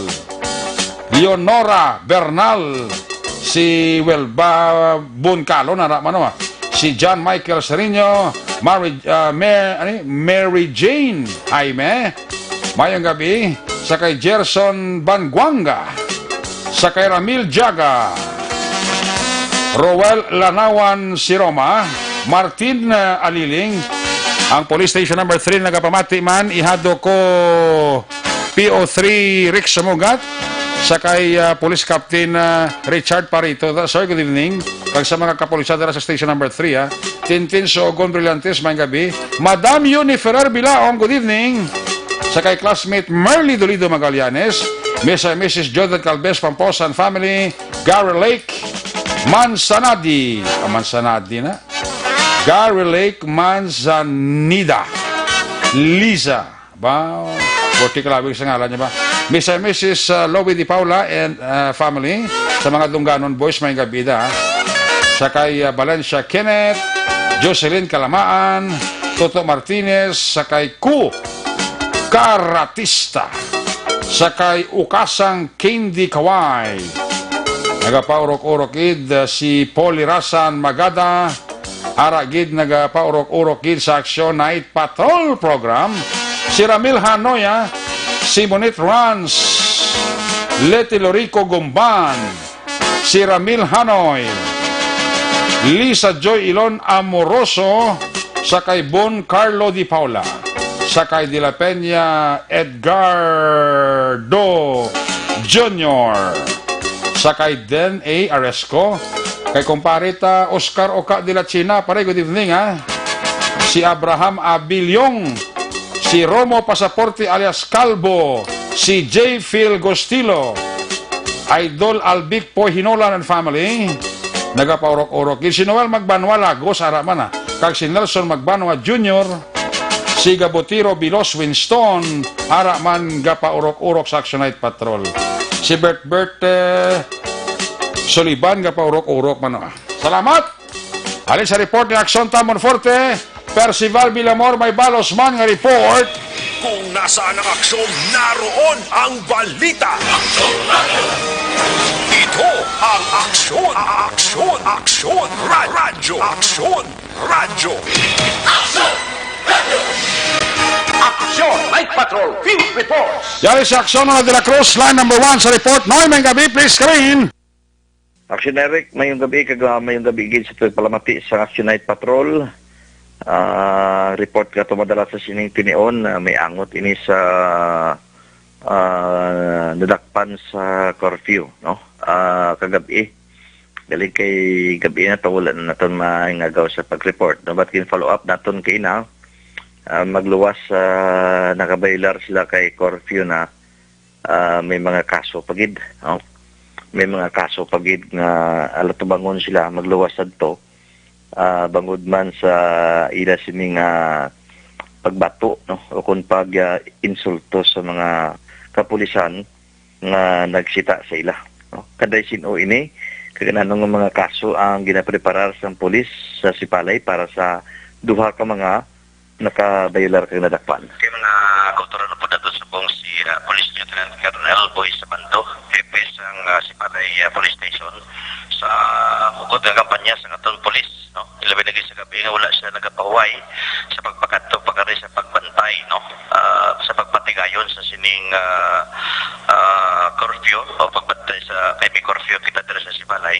Leonora Bernal, si Welba Buncalo, nara man, ah, si John Michael Serino, Mary, ah, Mer-, ani? Mary Jane Jaime, mayong gabi, sa kay Gerson Banguanga, sa kay Ramil Jaga, Roel Lanawan, si Roma, Martin, ah, Aliling, ang Police Station Number Three nagapamati man, ihado ko P O three Rick Sumugat, sa kay, ah, Police Captain, ah, Richard Parito. Sir, good evening. Kag sa mga kapulisan dira sa Station Number Three, ah. Tintin Sogon Brillantes, mayong gabi. Madam Yuni Ferrer Bilaong, good evening. Sa kay classmate Merly Dolido Magallanes, Miss and Missus Joseph Calves Pamposan family, Gary Lake, Mansanadi. Ah, Mansanadi na. Gary Lake, Manzanida. Lisa. Ba, forty kalawig sa ngalan niya ba? Miss and Missus, uh, Lowy Di Paula and, uh, family. Sa mga Dungganon Boys, may gabida, ha? Sa kay, uh, Valencia Kenneth, Jocelyn Kalamaan, Toto Martinez, sa kay Ku Karatista, sa kay Ukasang Candy Kaway. Nagapaurok-urok id, uh, si Polly Rasan Magada, Ara gid nagapaurok-urok gid sa Action Night Patrol Program si Ramil Hanoya, si Monit Rans, Leti Lorico Gumban, si Ramil Hanoy, Lisa Joy Ilon Amoroso, sa kay Bon Carlo Di Paula, sa kay De La Peña Edgardo Junior, sa kay Den A Aresco, kay kumpare ta Oscar Oka de la China, pare, good evening, ha. Si Abraham Abiliong, si Romo Pasaporte alias Calvo, si J Phil Gostilo, Idol Albic Poy Hinolan and family, nagapaurok-urok. Si Noel Magbanwa Lagos, ara man, ha. Kag si Nelson Magbanwa Junior, si Gabutiro Bilos Winston, ara man gapaurok-urok sa Action Night Patrol. Si Bert Bert, eh, Soliban gapaurok-urok man, ah. Salamat! Halin sa report ni Action Tamon Forte, Percival Villamor, may balos man nga report. Kung nasaan ang aksyon, naroon ang balita. Ito Ang aksyon, aksyon, aksyon, ra- radyo, aksyon, radyo. Aksyon! Aksyon! Night Patrol Field Reports! Yari sa aksyon, mga De La Cruz, line number one sa report. Noy, may gabi, please, screen. Action Eric, mayong gabi, kag, ah, mayong gabi gid sa pagpalamati sa Action Night Patrol. Ah, report ka to madala sa sining tinion, ah, may angot ini sa, ah, nadakpan sa curfew, no? Ah, kagabi, galing kay gabi na to, wala na naton maingagaw sa pag-report, no? But kin-follow up naton kay na, ah, magluwas, ah, nakabaylar sila kay curfew na, ah, may mga kaso pa gid, no? May mga kaso pa gid nga alatubangon sila magluwas adto, ah, bangod man sa ila sini nga pagbato, no? O kung pag, ah, insulto sa mga kapulisan nga nagsita sa ila, no? Kanday sin-o ini, kag ano nga mga kaso ang ginapreparar sang pulis sa Sipalay para sa duha ka mga nakabayular kag nadakpan. Kay mga kautoran na po nato subong si, ah, Police Lieutenant Colonel Boy Sabando, hepe sang, ah, Sipalay, ah, Police Station, sa hugot nga kampanya sa aton pulis, no? Ilabi na gid sa gabi nga wala siya nagapahuway sa pagpakadto pa kari sa pagbantay, no? Ah, sa pagpatigayon sa sining, ah, ah, curfew o pagbantay sa kay may curfew kita diri sa Sipalay,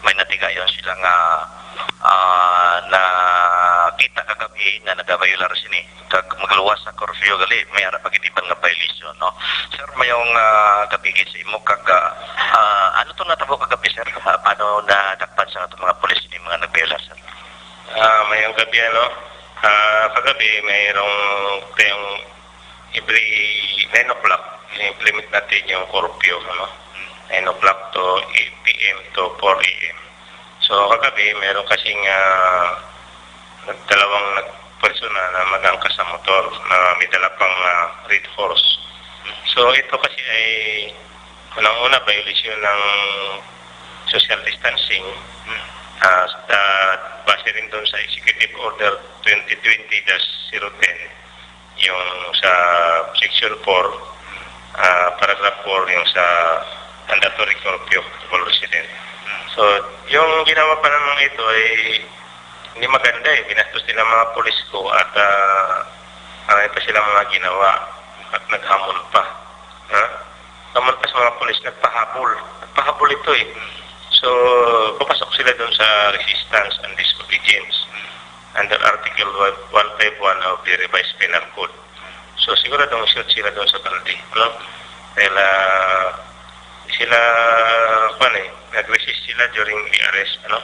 may natigayon sila nga, ah, nakita kagabi nga nagabayular sini. Kag magluwas sa curfew gali, may ara pa gid iban nga violation, no? Sir, mayong, ah, gabi gid sa imo kag, ah, ah, ano tong natabo kagabi, sir? Ah, paano nadakpan sa atong mga pulis ni mga nagbayular, sir? Ah, mayong gabi, ano? Ah, kagabi, mayroong tayong every nine o'clock, i-implement natin yung curfew, ano? Nine o'clock to eight P M to four A M. So, kagabi, meron kasing, ah, nagdalawang nagpersona na mag-angkas sa motor na may dala pang, ah, Red Horse. So, ito kasi ay unang-una, violation ng social distancing. Ah, sa, base rin doon sa Executive Order twenty twenty dash zero ten, yung sa Section four, ah, Paragraph four, yung sa mandatory curfew to all resident. So, yung ginawa pa naman ito ay hindi maganda eh. Binastos nila mga pulis ko at, ah, marami pa silang mga ginawa at naghamon pa. Ha? Hamon pa sa mga pulis, nagpahabol. Nagpahabol ito eh. So, papasok sila doon sa resistance and disobedience under Article one five one of the Revised Penal Code. So, siguradong shoot sila doon sa balde, no? Dahil, ah, sila, kwan eh, nag-resist sila during the arrest, ano?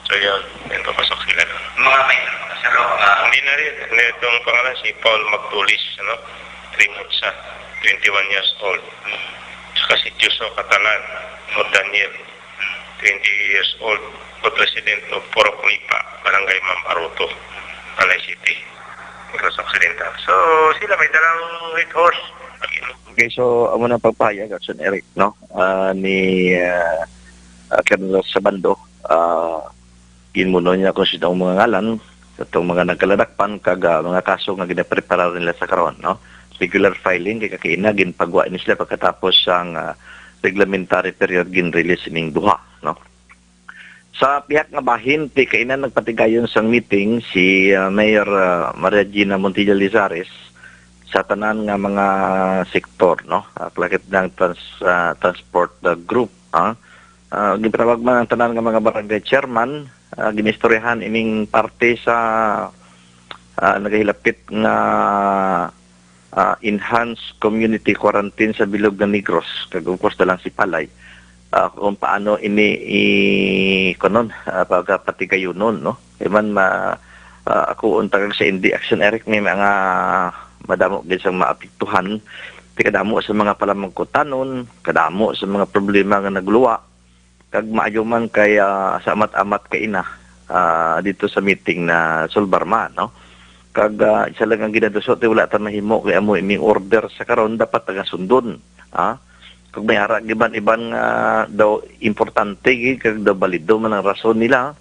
So, yun, yun, papasok sila doon. Mga may, sir, o mga Hindi na rin, itong pangalan si Paul Magtulis, ano? Twenty-one years old. Saka si Joshua Catalan, o Daniel, twenty years old, good resident of Purok Nipa, Barangay Mambaruto, Panay City, Negros Occidental. So, sila may dalang Red Horse. Okay, so, amo na pagpahayag, Action Eric, no? Ah, ni, ah, ah, Colonel Sabando, ah, ginmuno niya kung sino ang mga ngalan sa itong mga nagkaladakpan kag, ah, mga kaso nga ginaprepara nila sa karon, no? Regular filing kay kakaina ginpagwa ni sila pagkatapos sang, ah, reglementary period ginrelease ining duha, no? Sa pihak nga bahin, ti kaina nagpatigayon sang meeting si, ah, Mayor, ah, Maria Gina Montilla Lizares sa tanan nga mga sektor, no? Ah, kalakip ng trans-, ah, transport, ah, group, ah. Ah, gipatawag man ang tanan nga mga barangay chairman, ah, ginistoryahan ining parte sa, ah, nagahilapit nga, ah, enhanced community quarantine sa bilog nga Negros, kag of course, dalang Sipalay. Ah, kung paano ini i-, kunon, ah, pagapatigayonon, no? Kay man ma-, ah, ako ang tagag sa N D Action Eric, may mga madamo gid sang maapektuhan. Ti kadamo sa mga palamangkutanon, kadamo sa mga problema nga nagluwa, kag maayo man kay, ah, sa amat-amat kaina, ah, dito sa meeting na sulbar man, no? Kag, ah, isa lang ang ginaduso, ti wala ta mahimo kay amo ini order sa karon, dapat taga sundon, ha? Kag may ara giban iban nga daw importante gid kag daw balido man ang rason nila,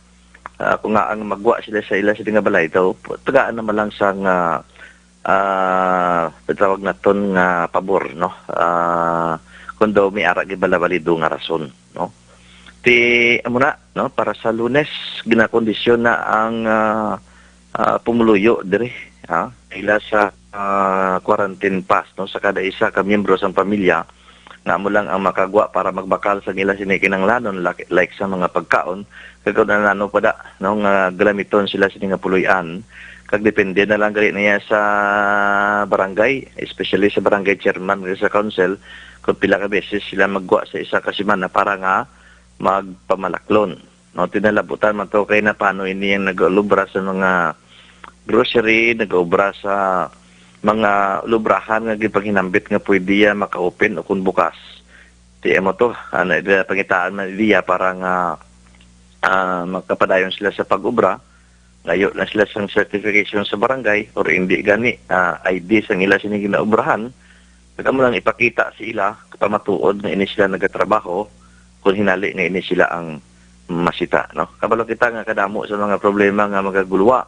ah, kung nga ang magwa sila sa ila sila nga balay, daw tagaan naman lang sa nga, ah, tawag naton nga pabor, no? Ah, kung daw may ara gid bala balido nga rason, no? Ti, amo na, no, para sa Lunes, ginakondisyon na ang, ah, ah, pumuluyo diri, ha, ila sa, ah, quarantine pass, no, sa kada isa ka miyembro sang pamilya, nga amo lang ang makagwa para magbakal sa ila sini kinahanglanon, like, like sa mga pagkaon, kag kung ano pa da, no, nga galamiton sila sini nga puloy-an, kag depende na lang gali niya sa barangay, especially sa barangay chairman kag sa council, kung pila ka beses sila maggwa sa isa ka semana para nga magpamalaklon. No, tinalabutan man to kay na paano ini ang nag-ulubra sa mga grocery, nag-ubra sa mga lubrahan nga gipaghinambit nga pwede ya maka-open o kung bukas. Ti amo to, ana, ila pangitaan man diya para nga, ah, makapadayon sila sa pag-ubra. Layo na sila sang certification sa barangay or hindi gani, ah, I D sang ila sini ginaubrahan. Kag amo lang ipakita sa ila, pamatuod nga ini sila nagatrabaho, kung hinali nga ini sila ang masita, no? Kabalo kita nga kadamo sa mga problema nga magagulwa.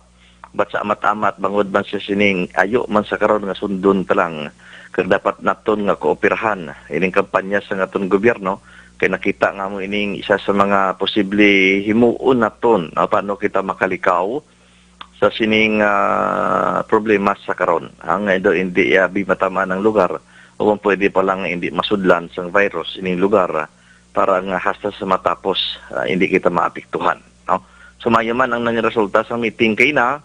But sa amat-amat, bangod man sa sining ayo man sa karon nga sundon ta lang, kag dapat naton nga kooperahan ining kampanya sa aton gobyerno, kay nakita nga mo ining isa sa mga posible himuon naton, no? Paano kita makalikaw sa sining, ah, problema sa karon. Ang nga daw hindi abi matamaan ang lugar, o kung pwede pa lang hindi masudlan sang virus ining lugar, ah, para nga hasta sa matapos, ah, hindi kita maapektuhan, no? So, maayo man ang nangin resulta sang meeting kay na,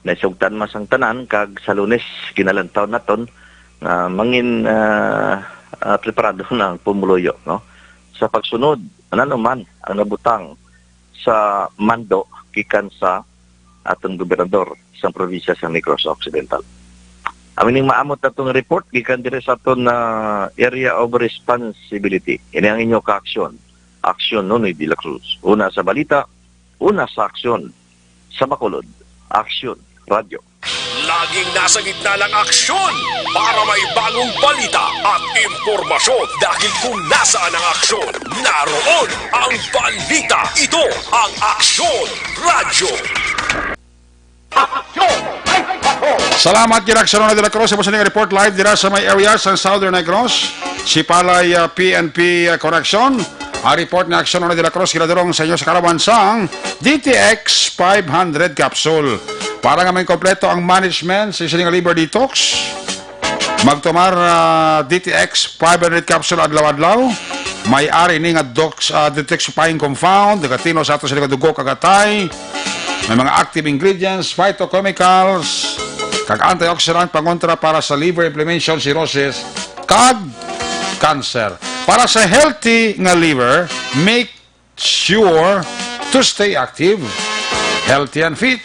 naisugtan man sang tanan, kag sa Lunes, ginalantaw naton nga mangin, ah, ah, preparado na ang pumuluyo, no? Sa pagsunod, ano man ang nabutang sa mando gikan sa aton gobernador sa probinsya sa Negros Occidental. Amo ning maamot nato nga report gikan diri sa aton, ah, area of responsibility. Ini ang inyo ka-aksyon. Aksyon Nonoy de la Cruz. Una sa balita, una sa aksyon. Sa Bacolod, Aksyon Radyo. Laging nasa gitna ng aksyon para may bagong balita at impormasyon. Dahil kung nasaan ang aksyon, naroon ang balita. Ito ang Aksyon Radyo. Aksyon! Ay, ako! Salamat, Gid Aksyon Nonoy de la Cruz. Sa sining report live dira sa may area sa Southern Negros, Sipalay, ah, P N P, ah, Correction. Ang report ni Aksyon Nonoy de la Cruz ginadurong sa inyo sa kalaban sang D T X five hundred capsule. Para nga may kompleto ang management sa sining liver detox, magtumar, ah, D T X five hundred capsule adlaw-adlaw. May ari ni nga dox-, ah, detoxifying compound, nagatino sa ato sa dugo kag atay. May mga active ingredients, phytochemicals, kag antioxidant pangontra para sa liver inflammation, cirrhosis, kag cancer. Para sa healthy nga liver, make sure to stay active, healthy and fit.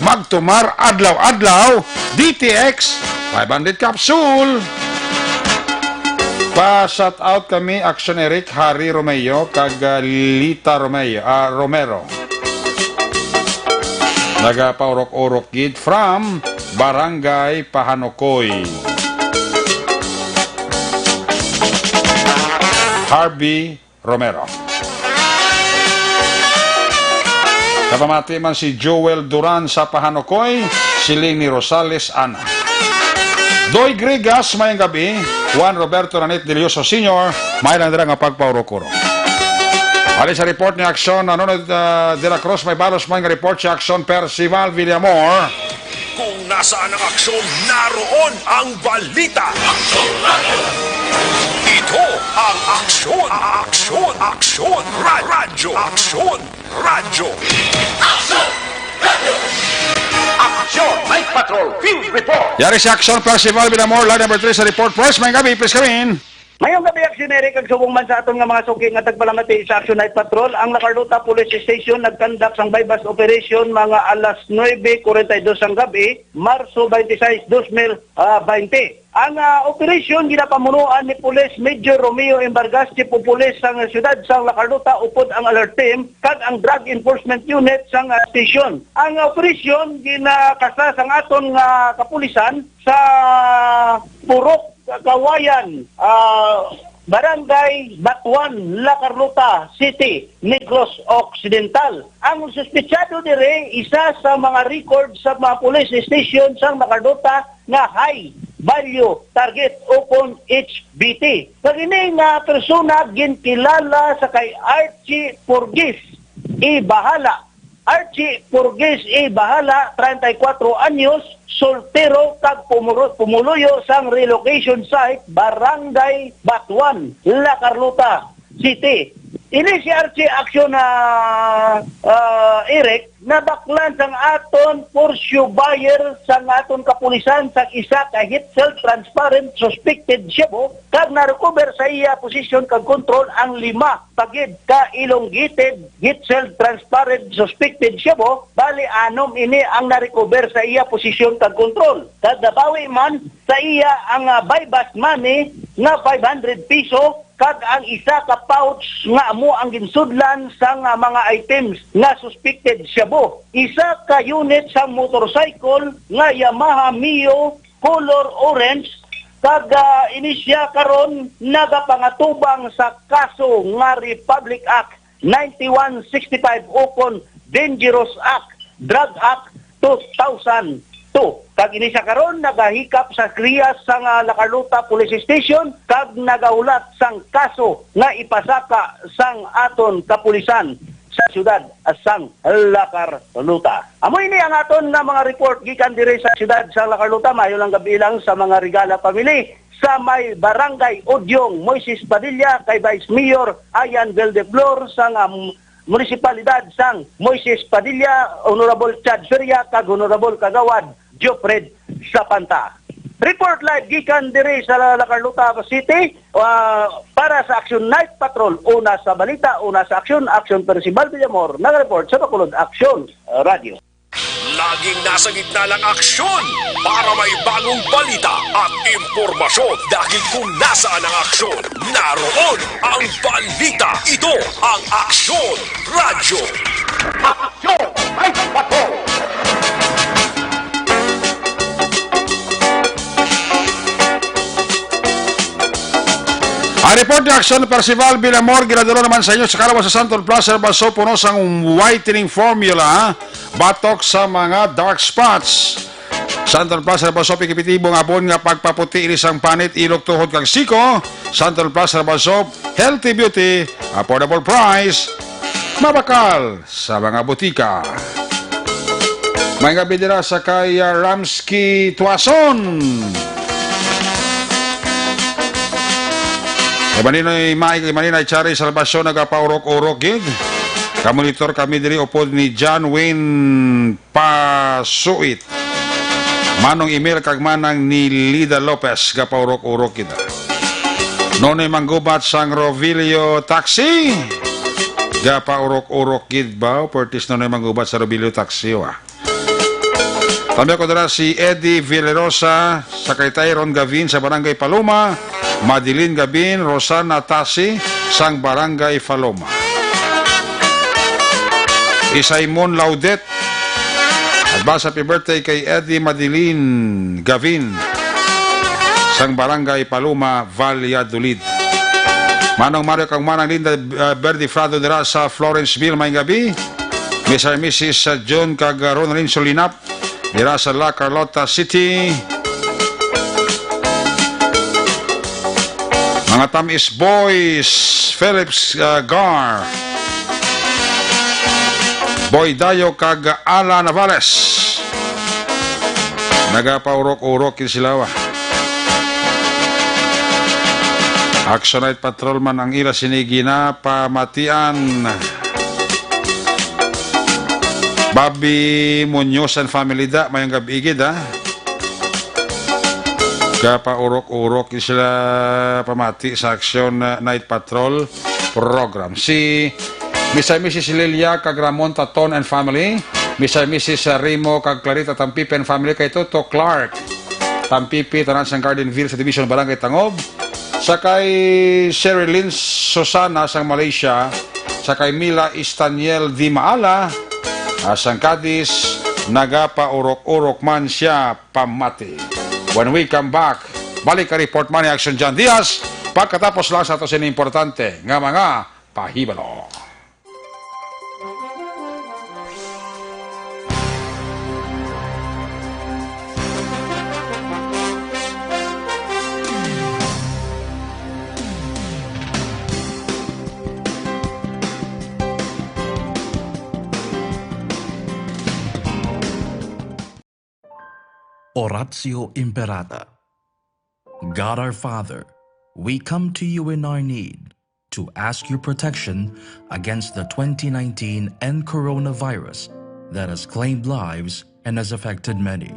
Magtumar adlaw-adlaw, D T X five hundred capsule. Pa-shout out kami, Action Eric, Harry Romeo, kag, ah, Lita Romeo, ah, Romero. Nagapaurok-urok gid from Barangay Pahanokoy. Harvey Romero. Kapamati man si Joel Duran sa Pahanokoy, siling ni Rosales Ana. Doy Grigas, mayang gabi. Juan Roberto Ranit Delioso Senior, may lang dira nga pagpaurok-urok. Ali sa report ni Aksyon, ano na, ah, de la Cruz, may balos man nga report si Aksyon Percival Villamor. Kung nasaan ang aksyon, naroon ang balita. Ito ang Aksyon, Aksyon, Aksyon, Radyo, Aksyon, Radyo. Aksyon! Aksyon! Night Patrol Field Report! Yari si Aksyon Percival Villamor, line number three sa report. First, may gabi, please come in. Mayong gabi, Aksyon Eric, kag subong man sa aton nga mga suki nga tagpalamati sa Action Night Patrol. Ang La Carlota Police Station nagkandak sang buy-bust operation mga alas nuebe kuwarenta y dos sang gabi, Marso twenty-six, dos mil, ah, twenty. Ang, ah, operasyon ginapamunuan ni Police Major Romeo Embargas, Chief of Police sang siyudad sang La Carlota, upod ang alert team kag ang Drug Enforcement Unit sang, ah, station. Ang operasyon ginakasa sang aton nga kapulisan sa Purok Kawayan, ah, Barangay Batuan, La Carlota City, Negros Occidental. Ang suspetsado dire, isa sa mga record sa mga police station sa La Carlota nga high Value Target, ukon H B T. Kag ini nga persona ginkilala sa kay Archie Porgis Ibahala. Archie Porgis Ibahala, treinta y cuatro anyos, soltero kag pumuro-, pumuluyo sang relocation site, Barangay Batuan, La Carlota City. Ini si Archie Action, ah, ah, Eric, nabaklan sang aton Porsche buyer sang aton kapulisan sang isa ka heat-sealed transparent suspected shabu, kag na-recover sa iya posisyon kag kontrol ang lima pa gid ka elongated heat-sealed transparent suspected shabu, bali anom ini ang na-recover sa iya posisyon kag kontrol. Kag nabawi man sa iya ang, ah, buy-bust money nga five hundred piso kag ang isa ka pouch nga amo ang ginsudlan sang, ah, mga items nga suspected shabu. Isa ka unit sang motorcycle nga Yamaha Mio color orange, kag, ah, ini siya karon nagapangatubang sa kaso nga Republic Act ninety-one sixty-five ukon Dangerous Act, Drug Act two thousand two. Kag ini siya karon nagahikap sa riyas sang, ah, La Carlota Police Station kag nagahulat sang kaso nga ipasaka sang aton kapulisan sa siyudad sang La Carlota. Amo ini ang aton nga mga report gikan diri sa siyudad sa La Carlota. Maayo lang gabi lang sa mga Regala family sa may Barangay Udyong, Moises Padilla, kay Vice Mayor Ayan Vildeflor sang, um, munisipalidad sang Moises Padilla, Honorable Chad Feria, kag Honorable Kagawad Geoffred Sapanta. Report live gikan diri sa La Carlota City, ah, para sa Action Night Patrol. Una sa balita, una sa aksyon, Action Percival Villamor, nag-report sa Bacolod Action Radio. Laging nasa gitna ng aksyon para may bagong balita at impormasyon. Dahil kung nasaan ang aksyon, naroon ang balita. Ito ang Aksyon Radyo. Aksyon! Ay, bato! Ang report ni Action Percival Villamor, ginadala naman sa inyo sa kalawas sa Santon Plus Herbal Soap, puno sang whitening formula, batok sa mga dark spots. Santon Plus Herbal Soap, epektibo nga abon nga pagpaputi ilis ang panit, ilok, tuhod, kag siko. Santon Plus Herbal Soap, healthy beauty, affordable price, mabakal sa mga butika. May nga bidira sa kay, ah, Ramsky Tuason. Kay Maninoy Mike, kay Maninoy Chari Salvacion, nagapaurok-urok gid. Kamonitor kami diri upod ni John Wayne Pasuit, Manong Emil kag Manang ni Lida Lopez, gapaurok-urok kita. Nonoy Manggubat sang Rovilio Taxi, gapaurok-urok gid ba? Pertis Nonoy Manggubat sa Rovilio Taxi, wa. Tambi ko dira si Eddie Villarosa sa kay Tyron Gavin sa Barangay Paloma, Madeline Gavin, Rosana Tasi sang Barangay Paloma. Isaymon Laudet. Advance happy birthday kay Eddie Madeline Gavin sang Barangay Paloma, Valladolid. Manong Mario kag Manang Linda, uh, Verdi Frado dira sa Florenceville, may gabi. Mister and Missus John kag, uh, Ronaldin Solinap dira sa La Carlota City. Mga Tamis Boys, Philips, uh, Gar, Boy Dayo kag Ala Navales. Nagapaurok-urok gid sila, wa. Action Night Patrol man ang ila sini ginapamatian. Bobby Muñoz and family da, mayong gabi gid, ha. Gapaurok-urok sila pamati sa Action Night Patrol program. Si Mister and Missus Lilia kag Ramon Taton and family, Mister and Missus Rimo kag Clarita Tampipe and family, kay Toto Clark Tampipe, tanan sang Garden View sa Division, Barangay Tangob, sa kay Sherry Lynn Susana sang Malaysia, sa kay Mila Istaniel Di Maala, ah, sang Cadiz, nagapaurok-urok man siya pamati. When we come back, balik ka report man ni Action John Diaz, pagkatapos lang sa ato sini importante nga mga pahibalo. Oratio Imperata. God our Father, we come to you in our need to ask your protection against the twenty nineteen N coronavirus that has claimed lives and has affected many.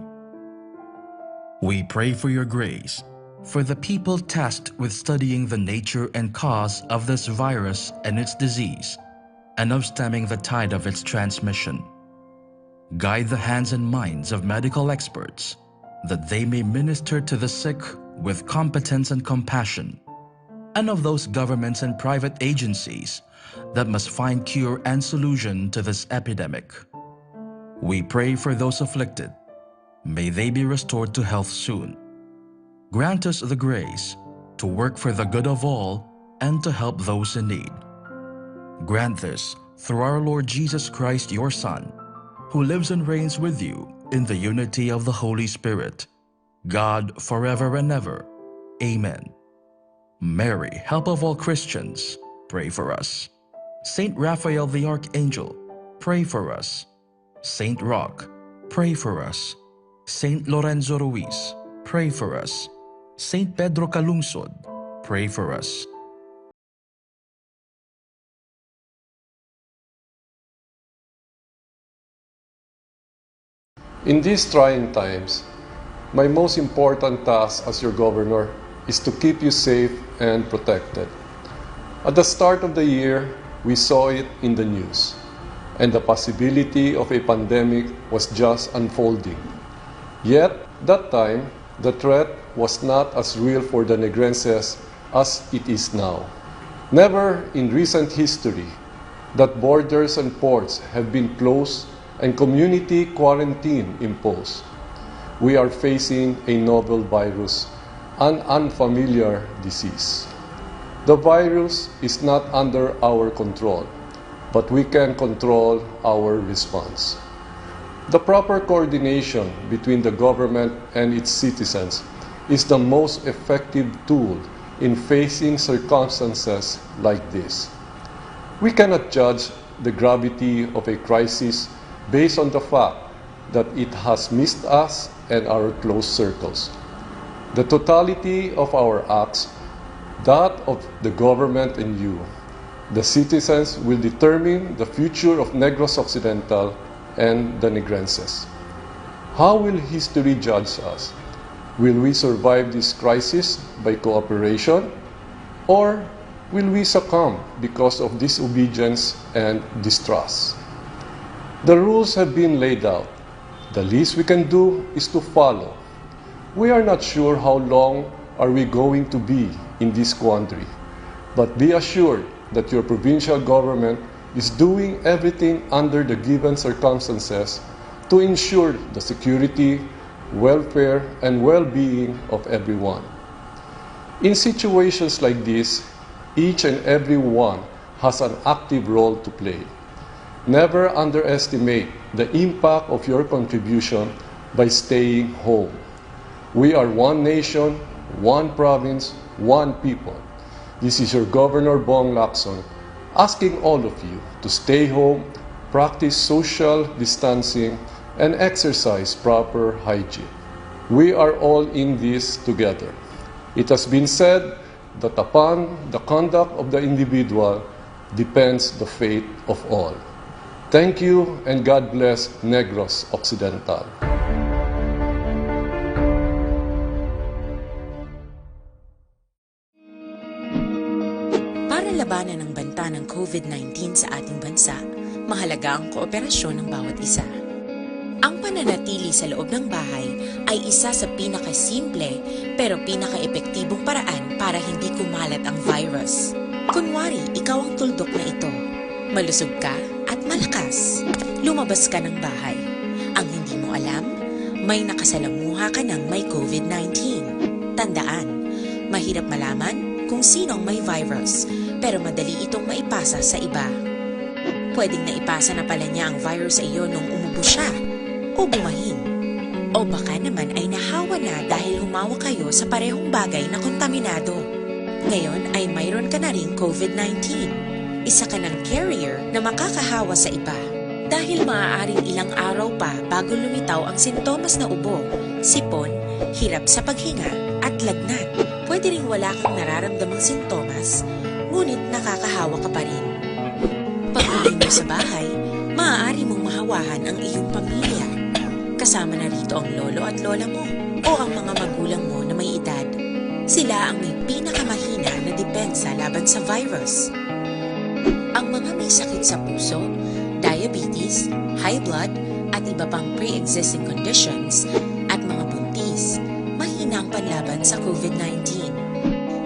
We pray for your grace for the people tasked with studying the nature and cause of this virus and its disease, and of stemming the tide of its transmission. Guide the hands and minds of medical experts that they may minister to the sick with competence and compassion, and of those governments and private agencies that must find cure and solution to this epidemic. We pray for those afflicted. May they be restored to health soon. Grant us the grace to work for the good of all and to help those in need. Grant this through our Lord Jesus Christ, your Son, who lives and reigns with you in the unity of the Holy Spirit, God, forever and ever. Amen. Mary, help of all Christians, pray for us. Saint Raphael the Archangel, pray for us. Saint Roch, pray for us. Saint Lorenzo Ruiz, pray for us. Saint Pedro Calungsod, pray for us. In these trying times, my most important task as your governor is to keep you safe and protected. At the start of the year, we saw it in the news, and the possibility of a pandemic was just unfolding. Yet, that time, the threat was not as real for the Negrenses as it is now. Never in recent history that borders and ports have been closed and community quarantine imposed. We are facing a novel virus, an unfamiliar disease. The virus is not under our control, but we can control our response. The proper coordination between the government and its citizens is the most effective tool in facing circumstances like this. We cannot judge the gravity of a crisis based on the fact that it has missed us and our close circles. The totality of our acts, that of the government and you, the citizens, will determine the future of Negros Occidental and the Negrenses. How will history judge us? Will we survive this crisis by cooperation, or will we succumb because of disobedience and distrust? The rules have been laid out. The least we can do is to follow. We are not sure how long are we going to be in this quandary, but be assured that your provincial government is doing everything under the given circumstances to ensure the security, welfare, and well-being of everyone. In situations like this, each and every one has an active role to play. Never underestimate the impact of your contribution by staying home. We are one nation, one province, one people. This is your Governor Bong Lacson asking all of you to stay home, practice social distancing, and exercise proper hygiene. We are all in this together. It has been said that upon the conduct of the individual depends the fate of all. Thank you and God bless Negros Occidental. Para labanan ang banta ng COVID nineteen sa ating bansa, mahalaga ang kooperasyon ng bawat isa. Ang pananatili sa loob ng bahay ay isa sa pinakasimple pero pinakaepektibong paraan para hindi kumalat ang virus. Kunwari, ikaw ang tuldok na ito. Malusog ka at malakas. Lumabas ka ng bahay. Ang hindi mo alam, may nakasalamuha ka ng may COVID nineteen. Tandaan, mahirap malaman kung sino ang may virus, pero madali itong maipasa sa iba. Pwedeng naipasa na pala niya ang virus sa iyo nung umubo siya o bumahin. O baka naman ay nahawa na dahil humawak kayo sa parehong bagay na kontaminado. Ngayon ay mayroon ka na ring COVID nineteen. Isa ka ng carrier na makakahawa sa iba. Dahil maaaring ilang araw pa bago lumitaw ang sintomas na ubo, sipon, hirap sa paghinga, at lagnat. Pwede ring wala kang nararamdamang sintomas, ngunit nakakahawa ka pa rin. Pag-uwi mo sa bahay, maaari mong mahawahan ang iyong pamilya. Kasama na rito ang lolo at lola mo o ang mga magulang mo na may edad. Sila ang may pinakamahina na depensa laban sa virus. Ang mga may sakit sa puso, diabetes, high blood, at iba pang pre-existing conditions, at mga buntis, mahina ang panlaban sa COVID nineteen.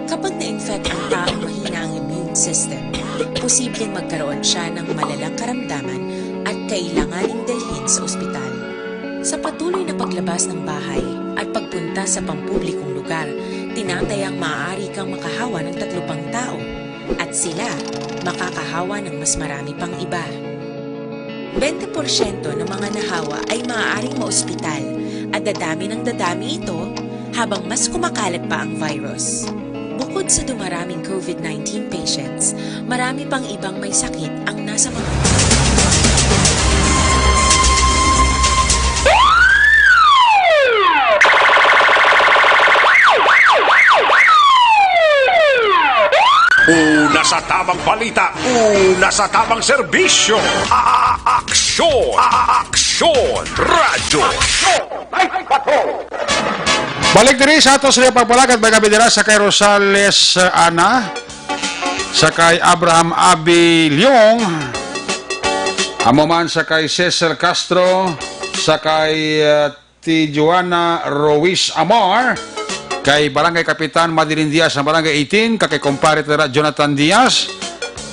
Kapag na-infect ang taong mahina ang immune system, posibleng magkaroon siya ng malalang karamdaman at kailanganing dalhin sa ospital. Sa patuloy na paglabas ng bahay at pagpunta sa pampublikong lugar, tinatayang maaari kang makahawa ng tatlo pang tao at sila makakahawa ng mas marami pang iba. Bente porsyento ng mga nahawa ay maaaring maospital at dadami ng dadami ito habang mas kumakalat pa ang virus. Bukod sa dumaraming COVID nineteen patients, marami pang ibang may sakit ang nasa mga Una sa tamang balita, una sa tamang serbisyo. A-, aksyon, a-, aksyon, radyo. Aksyon, Night Patrol. Balik diri sa ato sa pagpalakad, may kami dira sa kay Rosales, uh, Ana, sa kay Abraham Abi Leong, amo man sa kay Cesar Castro, sa kay, uh, Ti Joanna Ruiz Amar, kay Barangay Kapitan Madeline Diaz ng Barangay eighteen, kag kay Kumpare Tara Jonathan Diaz,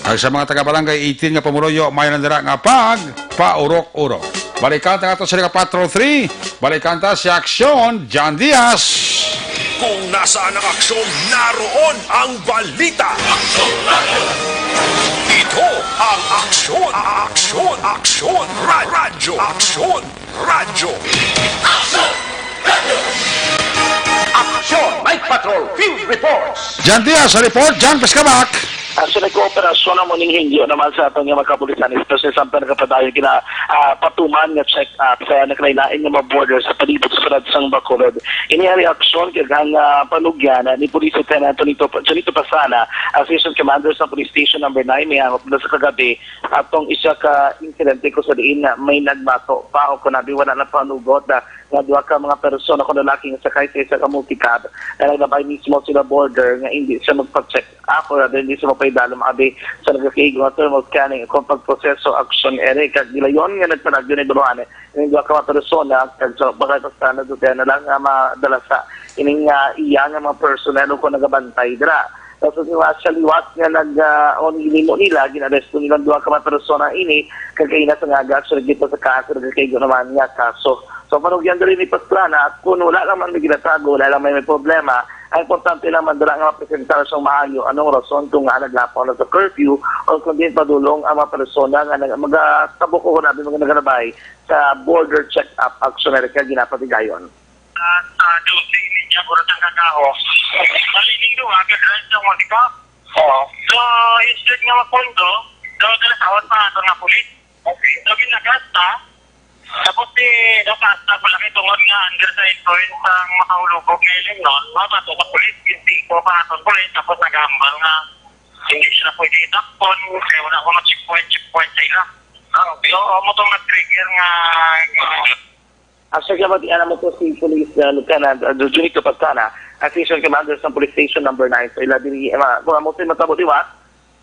kag sa mga taga Barangay eighteen nga pumuluyo, may nandira nga pagpaurok-urok. Balikan ta ato sa Patrol three, balikan ta si Aksyon John Diaz. Kung nasaan ang aksyon, naroon ang balita. Ito ang Aksyon, Aksyon, Aksyon, Ra-, Radyo Aksyon. Radyo. Aksyon! Night Patrol Field Reports! John Diaz sa report. John, paskabak. Actually, kooperasyon ang muning hingyo naman sa aton nga mga kapulisan, especially sa pagpadayon kina, ah, patuman nga check-up sa nakalain-lain nga mga border sa palibot sa syudad sang Bacolod. Ini ang reaksyon kag ang, ah, panugyan, ah, ni Police Lieutenant Tonito, Tonito Pastrana, Assistant Commander sa Police Station Number Nine, may hangop na sa kagabi atong isa ka insidente kung sa diin na may nagbato pa o kunabi wala na panugot na nga duha ka mga persona, kuno lalaki nga sakay sa isa ka multicab, nga naglabay mismo sila border nga hindi siya magpa-check up o rather hindi siya magpaidalom abi sa nagakaigo nga thermal scanning kung pagproseso aksyon ere kag gilayon nga nagpanagyo ni Duluan ning duha ka mga persona kag sa Barangay Pastrana, dutya na lang nga madala sa ining, ah, iya nga mga personnel o kung nagabantay dira. Tapos nga siya liwat nga nag, ah, o nimo nila, ginaresto nila ang duha ka mga persona ini, kag kaina sa nga aga, actually, gito sa kaso, nagakaigo naman nga kaso. So, panugyan dali ni Pastrana, kung wala lang man may ginatago, wala lang may, may problema, ang importante lang man dala nga mapresentar sa maayo anong rason kung nga naglapaw na sa curfew o kung din padulong ang mga persona nga nag-, magatabok o nabi mga nagalabay sa border check-up action na rin ka ginapatigayon. Sa, sa Tuesday, niya, puro tang kakaho. Malining duha, ka-drive sa Monica. Oo. So, instead nga magpundo, daw dala sa awan pa ato nga pulis. Okay. So, ginagasta. Tapos, di, daw pasta pala kay tungod nga under sa influence ang makahulugog nga ilim nun, mabato sa pulis, ginti ko pa aton pulis, tapos nagambal nga hindi sila pwede itakpon, kaya wala ko na checkpoint, checkpoint sa ila. Ah, okay. So, amo tong nag-trigger nga, nga Ang siya gabatian mo to si Police, uh, Lieutenant, uh, Junito Pastrana, Assistant Commander sa Police Station Number Nine. So, ila diri, eh, ma-, kung amo sa'yo matabo liwat,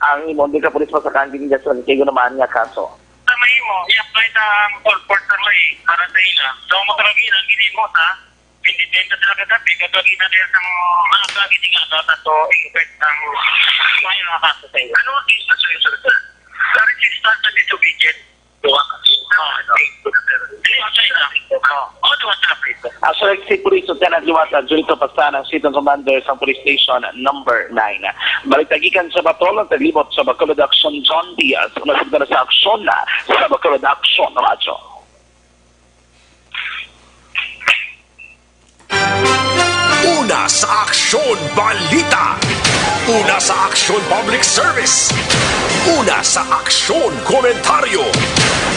ang imo, di ka police masakan, din dyan sa kay naman nga kaso. Sa may imo, i-apply sa ang call for sa may para sa ila. So, ang mga karagilan, hindi mo sa, hindi din sa talaga sa, pagkagina din sa mga kagini nga, sa to, expect ang may mga kaso sa ila. Ano ang case na sa'yo, sir? Sa resistance sa disobedience. Duha ka. Ah, duha ka. Duha ka. Ah, duha ka. Ah, Sir, si Police Lieutenant Liwata Junito Pastrana, Assistant Commander sa Police Station Number Nine. Balita gikan sa Batol, ang taglibot sa Bacolod Action, John Diaz, ang nasugdan sa aksyon na sa Bacolod Action Radyo. Una sa Aksyon Balita. Una sa aksyon, public service. Una sa aksyon, komentaryo.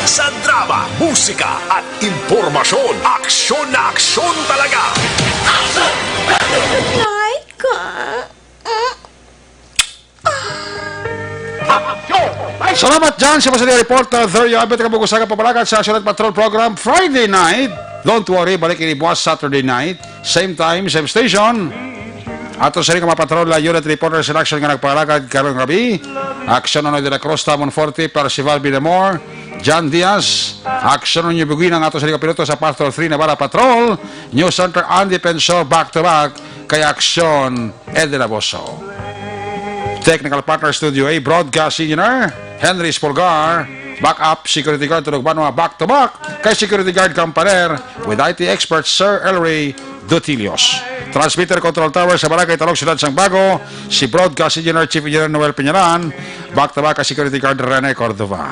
Sa drama, musika, at impormasyon. Aksyon na aksyon talaga. Nay, ka. Salamat, John, sa mga report. Uh, there you have it. Kabugusaga pabalakat sa Action Night Patrol Program Friday night. Don't worry, balik ini buwas Saturday night. Same time, same station. Ato sa rin mga patrol, uh, unit reporter sa action nga nagpalakad karong gabi. Action Nonoy de la Cruz, Tamon Forte, Percival Binamor, John Diaz. Action Nonoy Buguina, ato sa rin piloto sa Patrol three Navarra Patrol. News Center, Andy Pensor, back to back kay Action Eddie Laboso. Technical partner, Studio A, broadcast engineer, Henry Spolgar, backup security guard, Tulog Banwa, back to back kay security guard Campaner, with I T expert Sir Elray Dutilios. Transmitter control tower sa Barangay Talog, Siyudad sang Bago, si broadcast engineer, Chief Engineer Noel Peñaran, back to back kay security guard Rene Cordova.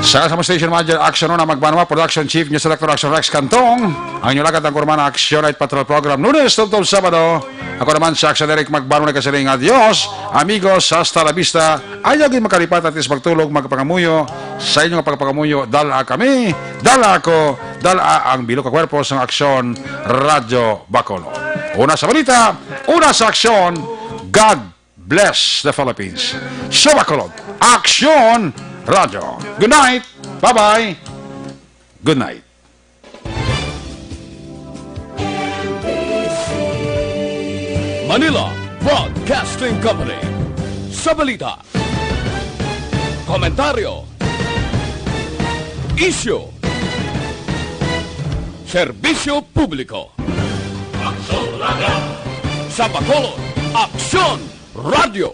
Sa, sa station manager, Action Una Magbanwa, production chief, news director, Action Rex Cantong, ang inyong lagad ang kurman, Action Night Patrol Program, Lunes tubtob Sabado. Ako naman si Action Eric Magbanwa, nagkasiling, adios, amigos, hasta la vista. Ayaw gid makalipat, at least magtulog, magpangamuyo. Sa inyong pagpangamuyo, dala kami, dala ako, dala ang bilo ka kwerpo sa Aksyon Radyo Bacolod. Una sa balita, una sa aksyon, God bless the Philippines. Sa Bacolod, Aksyon Radyo. Good night. Bye-bye. Good night. Manila Broadcasting Company. Sa balita, komentaryo, isyu, serbisyo publiko. Sa Bacolod, Aksyon Radyo.